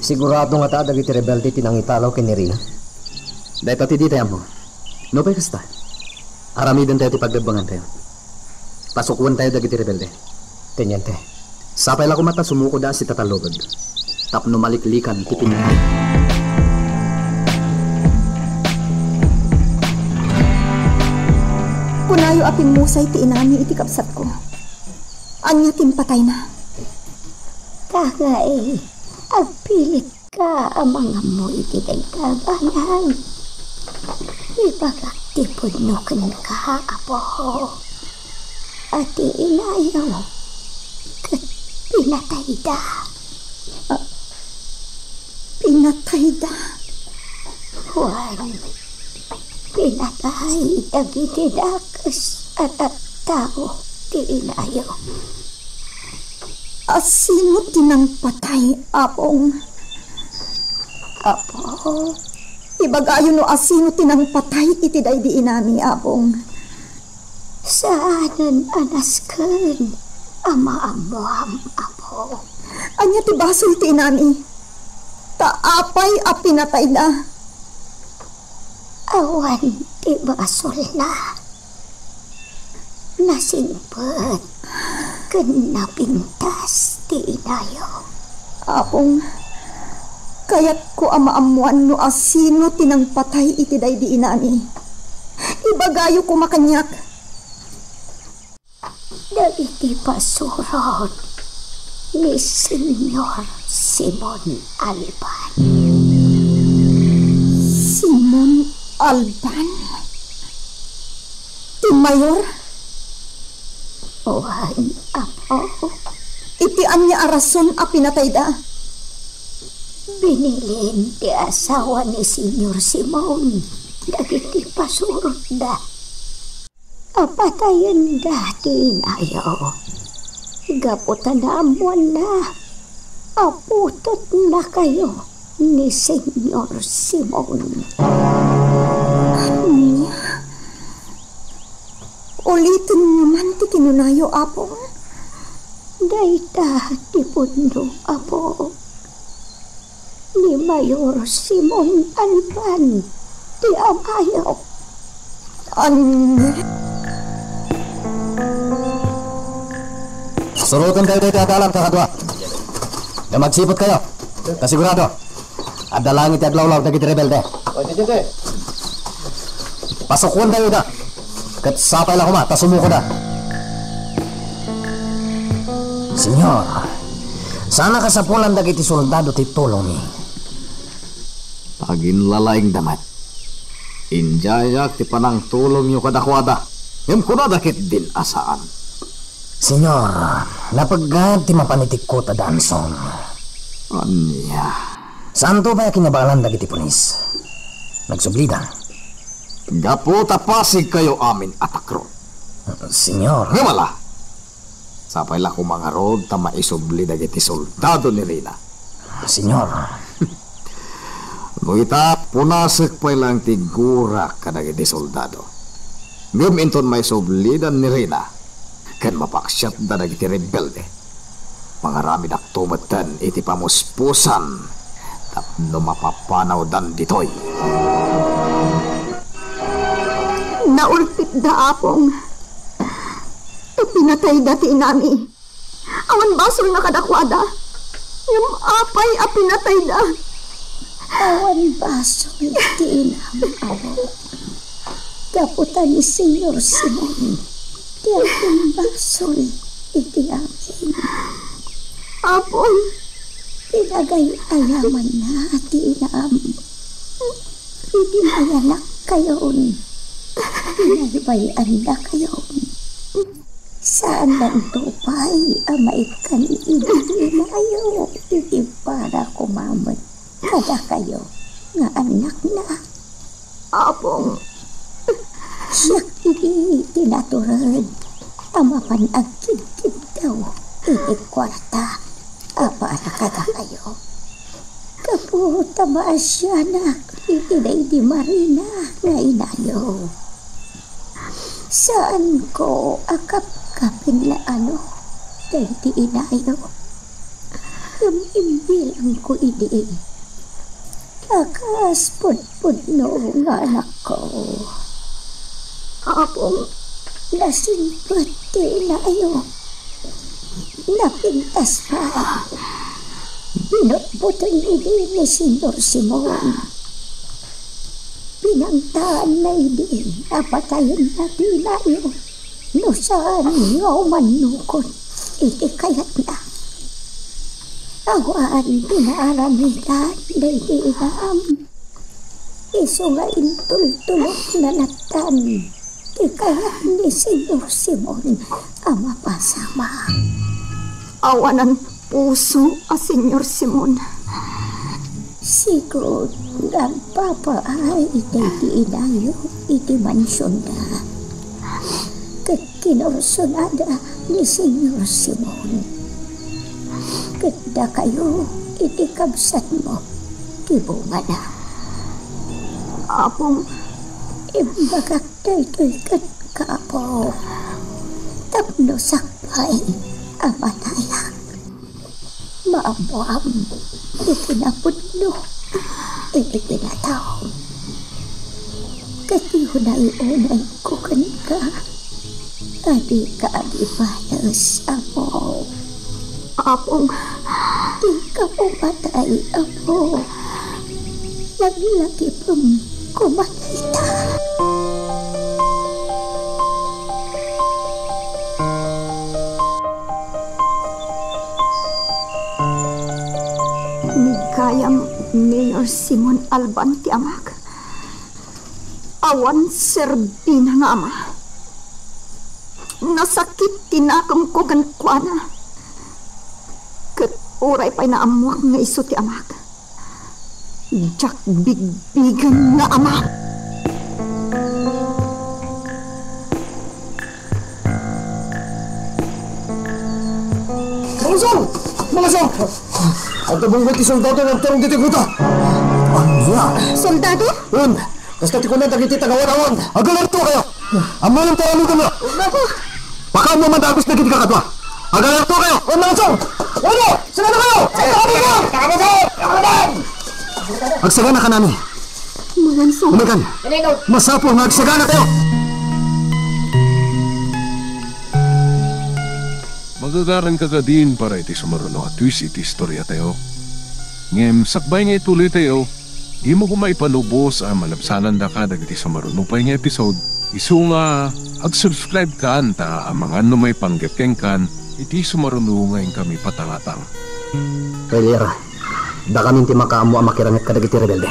Sigurado ngata dagiti rebelde ti nangitalaw ken ni Rina? Dayta ti ditay ammo. Nupay kasta, aramidentayo ti paglebbengantayo. Pasukoentayo dagiti rebelde. Teniente, sapay la koma ta sumukoda a sitatallubeg tapno maliklikan ti pinnatay. Kunayo a pimmusay ti inani iti kabsatko. Ania ti impatayna? Kangay, agpilitka a mangammo iti dayta a banag. Ibagak ti pudno kenka, Apo, a ti inayo ket pinatayda. Ah, pinatayda? Wen, pinatay dagiti dakes a tattao ti inayo. Asino ti nangpatay, Apong? Apo, ibagayo no asino ti nangpatay iti daydi inami, Apong. Saanen a nasken a maammuam, Apo. Ania ti basol ti inami? Ta apay a pinatayda? Awan ti basolna. Nasingpet ken napintas ti inayo. Apong, kayatko a maammuan no asino ti nangpatay iti daydi inami. Ibagayo koma kaniak. Dagiti pasurot ni Señor Simon Alban. Simon Alban? Ti mayor? Wen, Apo. Iti ania a rason a pinatayda? Binilin ti asawa ni Señor Simon dagiti pasurotda a patayenda ti inayo gapu ta naammoanna a putotnakayo ni Señor Simon. Ania? Ulitenyo man ti kinunayo, Apo. Dayta ti pudno, Apo. Ni Mayor Simon Alban ti amayo. Ania? Suroten kayo dayta a dalan, kakadua. Ngem agsiput kayo. Ta sigurado, adda langit ti aglawlaw dagiti rebelde. Pasukoen tayo ida. Ket sapay la koma ta sumukoda. Señor, saan a kasapulan dagiti soldado ti tulongmi. Aginlalaingda met. Indiayak ti panangtulongyo kadakuada. Ngem kunada ketdin a saan. Señor, napeggat ti mapan iti Kota Danson. Ania? Saanto pay a kinabalan dagiti pulis? Nagsublida? Gapu ta pasigkayo amin a takron. Señor. Ngem ala, sapay la koma ngarud ta maisubli dagiti soldado ni Rina. Señor. No ita, punasek pay laeng ti gurak kadagiti soldado. Ngem inton maisublidan ni Rina, ken mapaksiatda dagiti rebelde, mangaramidakto metten iti pamuspusan tapno mapapanawdan ditoy. Naulpitda, Apong. Ta pinatayda ti inami. Awan basolna kadakuada. Ngem apay a pinatayda? Awan basol ti inam, Apo. Gapu ta ni Señor Simon ti agimbasol iti amin. Apo, pinagay-ayamanna ti inam. Idi mayanakkayon, binaybay-annakayon. Saandanto pay a maikkan idi ti inayo iti para koma met kadakayo nga annakna. Apong, siak idi ti natured a mapan agkidkiddaw iti kuarta a para kadakayo. Gapu ta maasianak iti daydi Marina nga inayo. Saanko a kapkapen la ano daydi inayo. Ngem imbi Idianko idi. Kakas pudpudno nga anakko. Apong, nasimpet ti inayo. Napintas pa. Binutbuteng idi ni Senyor Simon. Pinangtaanna idi a patayenna ti inayo no saan nga umannukot iti kayatna. Awan ti naaramidan daydi inam. Isu nga intultulokna latta ti kayat ni Senyor Simon a mapasamak. Awanan puso a Senyor Simon. Sigud nga agpapaay daydi inayo iti mansionda. Ket kinursunada ni Senyor Simon. Ket dakayo iti kabsatmo ti bungana. Apong, imbagak daytoy kenka, Apo, tapno sakbay a matayak. Maammoam ti kinapudno iti kinatao. Ket unay-unayko kenka a dika agipanes, Apo. Apong, dika pumatay, Apo. Laglagipem koma dayta. Ni gayam, Mayor Simon Alban ti amak. Awan serbina nga ama. Nasakit ti nakemko kenkuana. Ket uray pay naammoak nga isu ti amak, diak bigbigen nga ama. Mangasong! Mangasong! Adda bunggo ti soldado nga agturong ditoy kuta. Ania? Soldado? Wen, kasta ti kuna dagiti taga-Wanawan. Agalerto kayo! Ammoyon ti aramidem. Pakaammo man dagus dagiti kakadua. Agalerto kayo! Wen, Mangasong! Wen! Sagana kayo! Agsaganakayo! Agsaganakayo! Agsagana kanami. Mangasong. Umekan. Masapul nga agsagana kayo. Magagaranka kadin para iti sumaruno a twist iti istoriatayo. Ngem sakbay nga ituloytayo, dimo koma ipanubos a malabsanandaka dagiti sumaruno pay nga episode. Isu nga, ag-subscribe kan ta amangan no maipanggep kenkan iti sumaruno nga inkami patangatang. Kailera, dakamin ti makaammo a makiranget kadagiti rebelde.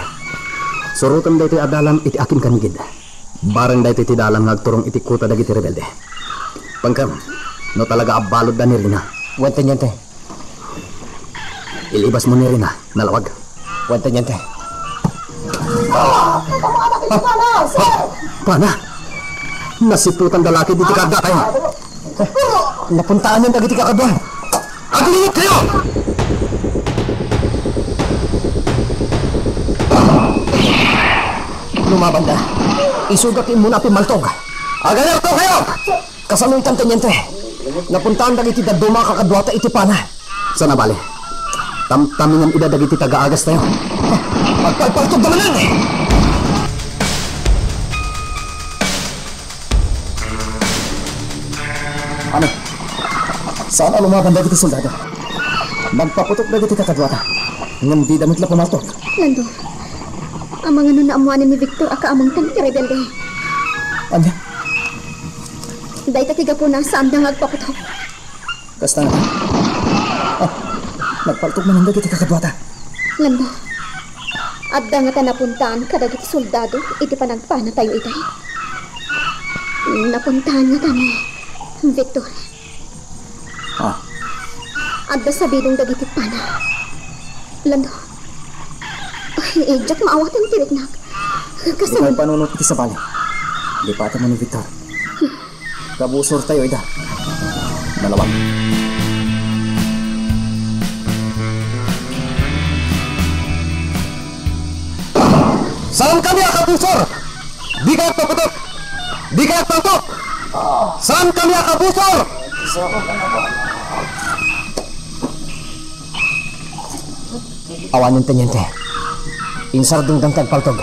Surotem daytoy a dalan iti akinkanigid. Bareng daytoy ti dalan nga agturong iti kuta dagiti rebelde. Pangkam, no talaga a baludda ni Rina. Wen, Teniente. Ilibasmo ni Rina, nalawag. Wen, Teniente. Pana! Nasiputan da la ketdi ti kargatayo. Napuntaan yan dagiti kakadua. Aglingot kayo! Lumabanda. Isuda ti immuna a pimmaltog. Agalerto kayo! Kasano itan, Teniente? Napuntaan dagiti dadduma a kakaduata iti pana. Saan a bale. Tamtamingan ida dagiti taga-agastayo. Agpalpaltogda manen! Ano? Saan a lumaban dagiti soldado? Nagpaputok dagiti kakaduata. Ngem dida met la pumaltok. Lando, amangan no naammoanen ni Victor a kaamongtan ti rebelde. Ania? Dayta ti gapuna saanda nga agpaputok. Kasta nga. Ah, nagpaltok manen dagiti kakaduata. Lando, adda ngata napuntaan kadagiti soldado iti panagpanatayo itay. Napuntaan ngata ni Victor. Ah. Adda sabidong dagiti pana. Lando. Ay, diak maawatan ti riknak. Dikay panunot iti sabali. Lipatem ni Victor. Kabusortayo ida. Nalawag. Saankami a kabusor! Dika agpaputok! Dika agpaltok! Saankami a kabusor! Awanen, Teniente. Insardengdan ti agpaltog.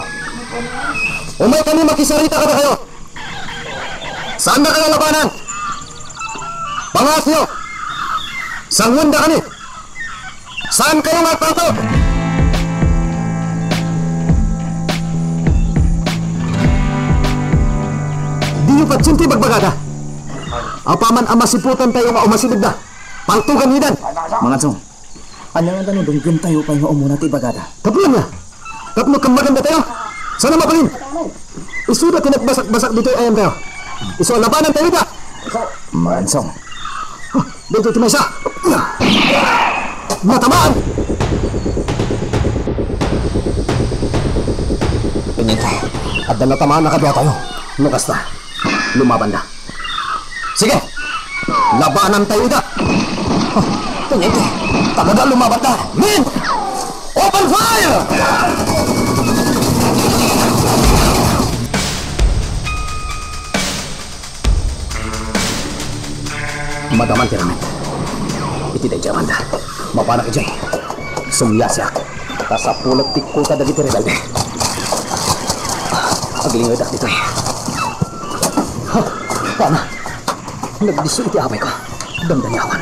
Umaykami makisarita kadakayo. Saannakayo a labanan. Pangaasyo. Sanguendakami. Saankayo nga agpaltog. Diyo patien ti bagbagada. Apaman a masiputantayo nga umasidegda, paltogan idan. Mangansong, ania ngata no dunggentayo pay nga umuna ti ibagada? Tapno ania? Tapno kemmagandatayo? Saan a mabalin? Isuda ti nagbasak-basak ditoy ayamtayo. Isu a labanantayo ida. Mangansong. Huh, dito ti maysa. Natamaan! Teniente, adda natamaan a kaduatayo. No kasta, lumabanda. Sige! Labanantayo ida! Teniente, talaga lumabanda! Men! Open fire! Madaman ti ramet. Iti daydiay a banda, mapanak idiay. Sumiasiak. Ta sapulek ti kuta dagiti rebelde. Aglingedak ditoy. Ha? Pana? Nagdisso iti apayko. Dandaniawan.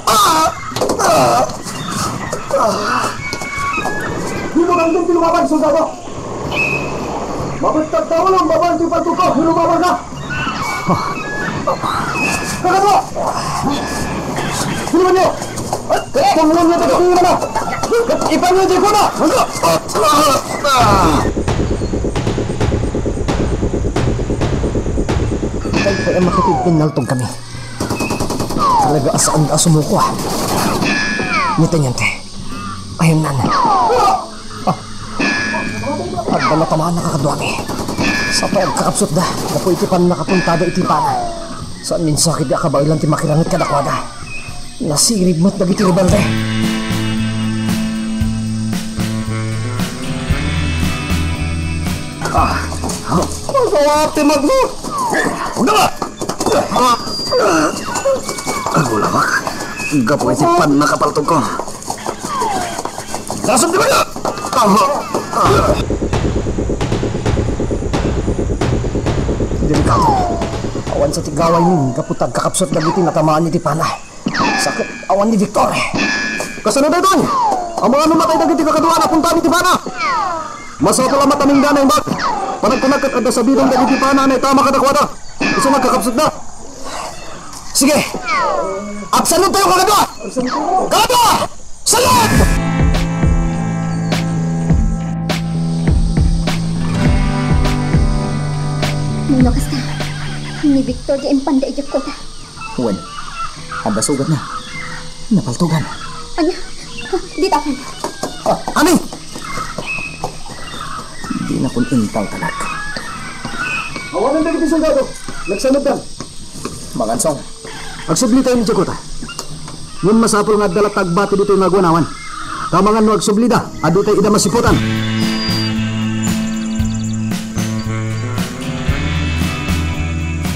Ah! Ah! Ah! Dimo kami ti lumaban, soldado! Mabettak ta ulo, babaen ti pagkuko, lumaban ka! Kakadua! Tulungan niyo! Tulungan niyo, taga-, tulungan na! Ipanyo, di ko na! Ay, ay, makitid, pinaltog kami. Talaga, saan a sumuko, ah. Ni Teniente. Ayun nan. Ah. Adda natamaan a kakaduami. Sapay agkakapsutda gapu iti pannakapuntada iti pana. Saan ni sakit a kabaelan ti makiranget kadakuada. Nasirib met dagiti rebelde. Ah. Ang kawati magmo! Huwag na ba? Agulawak. Gapu iti pannakapaltogko. Nasaan ti baga? Aha. Delikado. Awan sa ti gawaymi, gapu ta agkakapsut dagiti natamaan iti pana. Sakit, awan ni Victor. Kasano daytoy? Amangan no matay dagiti kakadua a napuntaam iti pana. Masapul a matamingda na imbag. Panagkunag ket adda sabidong dagiti pana a naitama kadakuada. Isu nga agkakapsutda. Sige. Agsanudtayo, kakadua! Kakadua! Saluan! No kasta, ni Victor ti impanda idiay kuta. Wen, adda sugatna. Napaltogan. Ania? Ah, dita. Ah, ani? Dinakon intaltalak. Awanen dagiti soldado. Nagsanuddan. Mangansong. Agsublitayo idiay kuta. Ngem masapul nga adda latta agbati ditoy nga aguanawan. Ta amangan no agsublida, a ditay ida masiputan.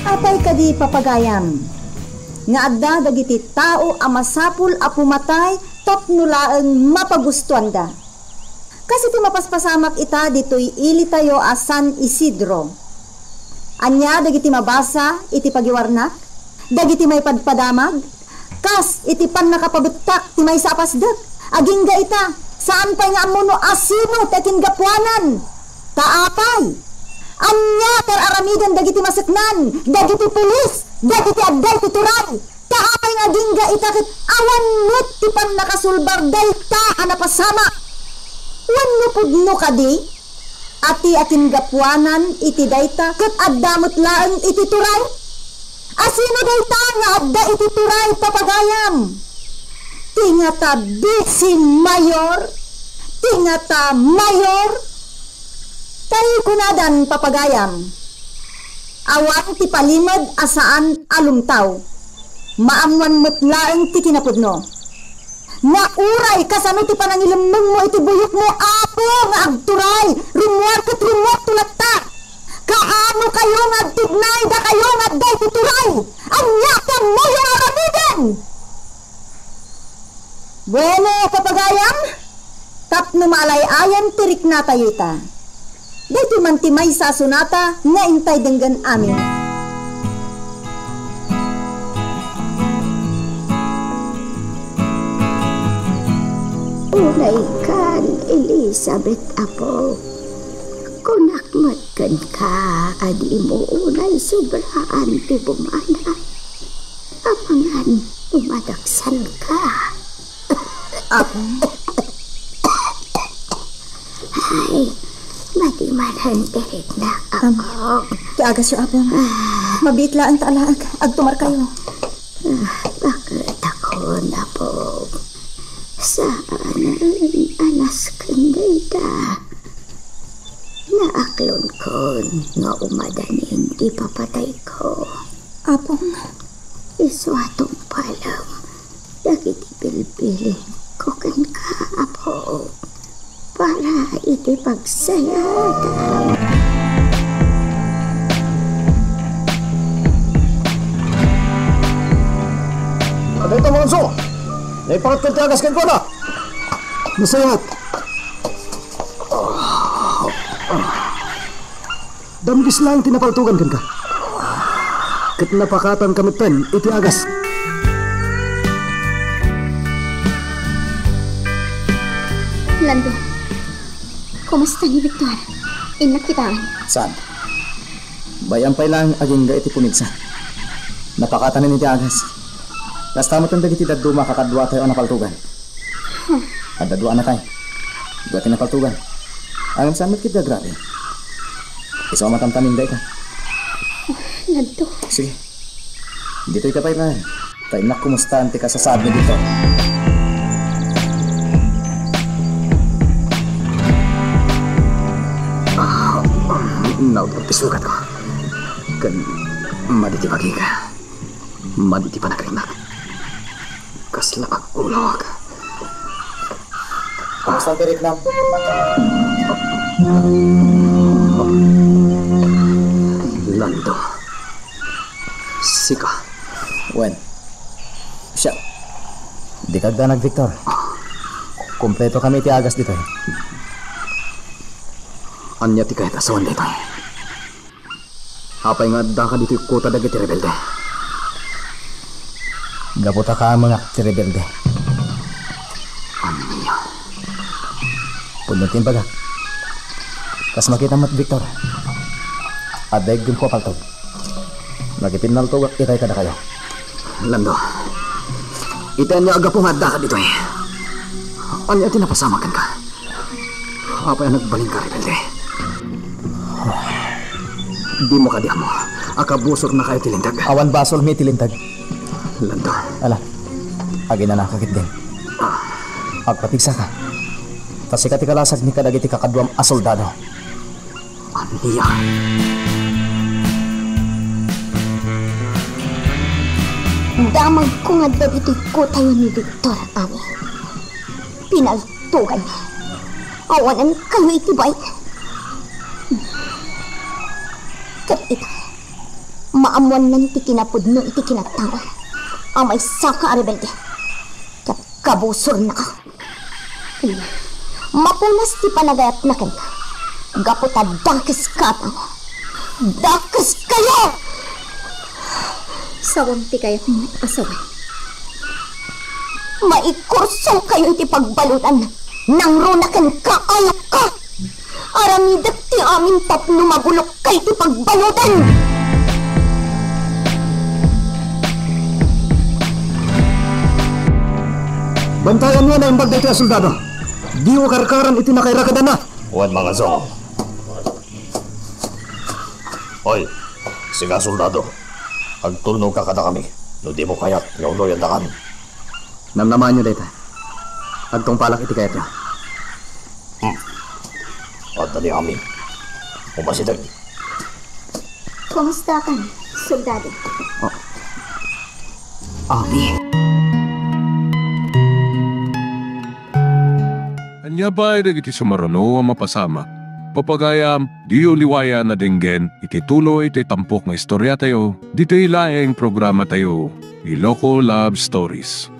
Apay kadi, papagayam, nga adda dagiti tao a masapul a pumatay tapno laeng mapagustoanda? Kas iti mapaspasamak ita ditoy ilitayo a San Isidro. Ania dagiti mabasa iti pagiwarnak? Dagiti maipadpadamag? Kas iti pannakapabettak ti maysa a pasdek, agingga ita, saan pay nga ammo no asino ti akingapuanan. Ta apay? Ania ti ar-aramiden dagiti maseknan, dagiti pulis, dagiti adda iti turay? Ta apay nga agingga ita ket awan met ti pannakasulbar dayta a napasamak? Wenno pudno kadi a ti akingapuanan iti dayta ket adda met laeng iti turay? Asino dayta nga adda iti turay, papagayam? Ti ngata vice mayor? Ti ngata mayor? Tay kunadan, papagayam, awan ti palimed a saan a lumtaw. Maammoan met laeng ti kinapudno. Nauray kasano ti panangilemmengmo iti buyokmo, Apo, nga agturay, rummuar ket rummuarto latta. Kaano kayo nga agtignay dakayo nga adda iti turay? Ania ti ammoyo nga aramiden? Bueno, papagayam, Tapno malay-ayan ti riknatayo ita. Daytoy man ti maysa a sonata nga intay denggen amin. Unay kan, Elizabeth, apo. Kunak met kenka a dimo unay sobraan ti bumanay. Amangan, umadaksanka. Apo. Ay, madi manen ti rikna, Am, Apo. Ti agasyo, Apo. Ah. Mabiit laeng ta alaek. Agtumarkayo. Ah, bakit ako, Apo? Saan a nasken dayta? Naaklonkon nga umadanin ti papatayko. Apong. Isu a tungpalem dagiti bilbiling ko kenka, Apo, para iti pagsayaat. Adda ita, Manganso. Naipangatko ti agas kenkuana. Nasayaat. Damgis laeng ti napaltogan kenka. Ket napakatanka metten iti agas. Lando, kumusta ni Victor? Innak kitaen. Saan? Bay-am pay laeng agingga iti pumigsa. Napakatanen iti agas. Kasta met dagiti dadduma a kakaduatayo a napaltogan. Huh. Adda dua a natay. Dua ti napaltogan. Ngem saan met ketdi agrabi. Isu a matamtamin dayta. Ngadto. Sige. Ditoy ka pay, Brian. Ta innak kumustaan ti kasasaad ni Victor. Ah, um, nautog ti sukat ko. Ken madi ti bagik. Madi ti panagriknak. Kasla agulog. Kumusta ti riknam? Lando. Sika. Wen. Siak. Dika agdanag, Victor. Kumpleto kami iti agas ditoy. Ania ti kayat a sawen daytoy? Apay nga addaka ditoy kuta dagiti rebelde? Gapu ta kaamengak ti rebelde. Ania? Pudno ti imbagak. Kas makita met, Victor, adda iggemko a paltog. Nagipinnaltogak itay kadakayo. Lando, iti ania a gapu nga addaka ditoy? Ania ti napasamak kenka? Apay a nagbalinka, rebelde? Dimo kadi ammo a kabusornakayo ti linteg? Awan basolmi iti linteg. Lando. Ala, aginanaka ketdin. Ah. Agpapigsaka. Ta sika ti kalasagmi kadagiti kakaduam a soldado. Ania? Damagko nga adda ditoy kutayo ni Victor, Ami. Pinaltoganna. Awanankayo iti bain. Ket ita, maammoannan ti kinapudno iti kinatao a maysaka a rebelde. Ket kabusornaka. Mapunas ti panagayatna kenka. Gapu ta dakeska a tao. Dakeskayo! Sawem ti kayatmo a sawen. Maikursokayo iti pagbaludan. Nangruna kenka, ayokka! Aramidek ti amin tapno mabulokka iti pagbaludan! Bantayan nga naimbag daytoy a soldado. Diyo karkaran iti nakairakadanna. Wen, Manganso. Oy, sika, soldado. Agtulnogka kadakami no dimo kayat nga uloyandakan. Namnamaanyo dayta. Agtungpalak iti kayatyo. Hmm. Adda ni Ami. Umasideg. Kumustakan, soldado? Oh. Ami. Ania pay dagiti sumaruno a mapasamak? Papagayam, diyo liwayan a denggen iti tuloy ti tampok nga istoriatayo, ditoy laeng programatayo, Iloko Love Stories.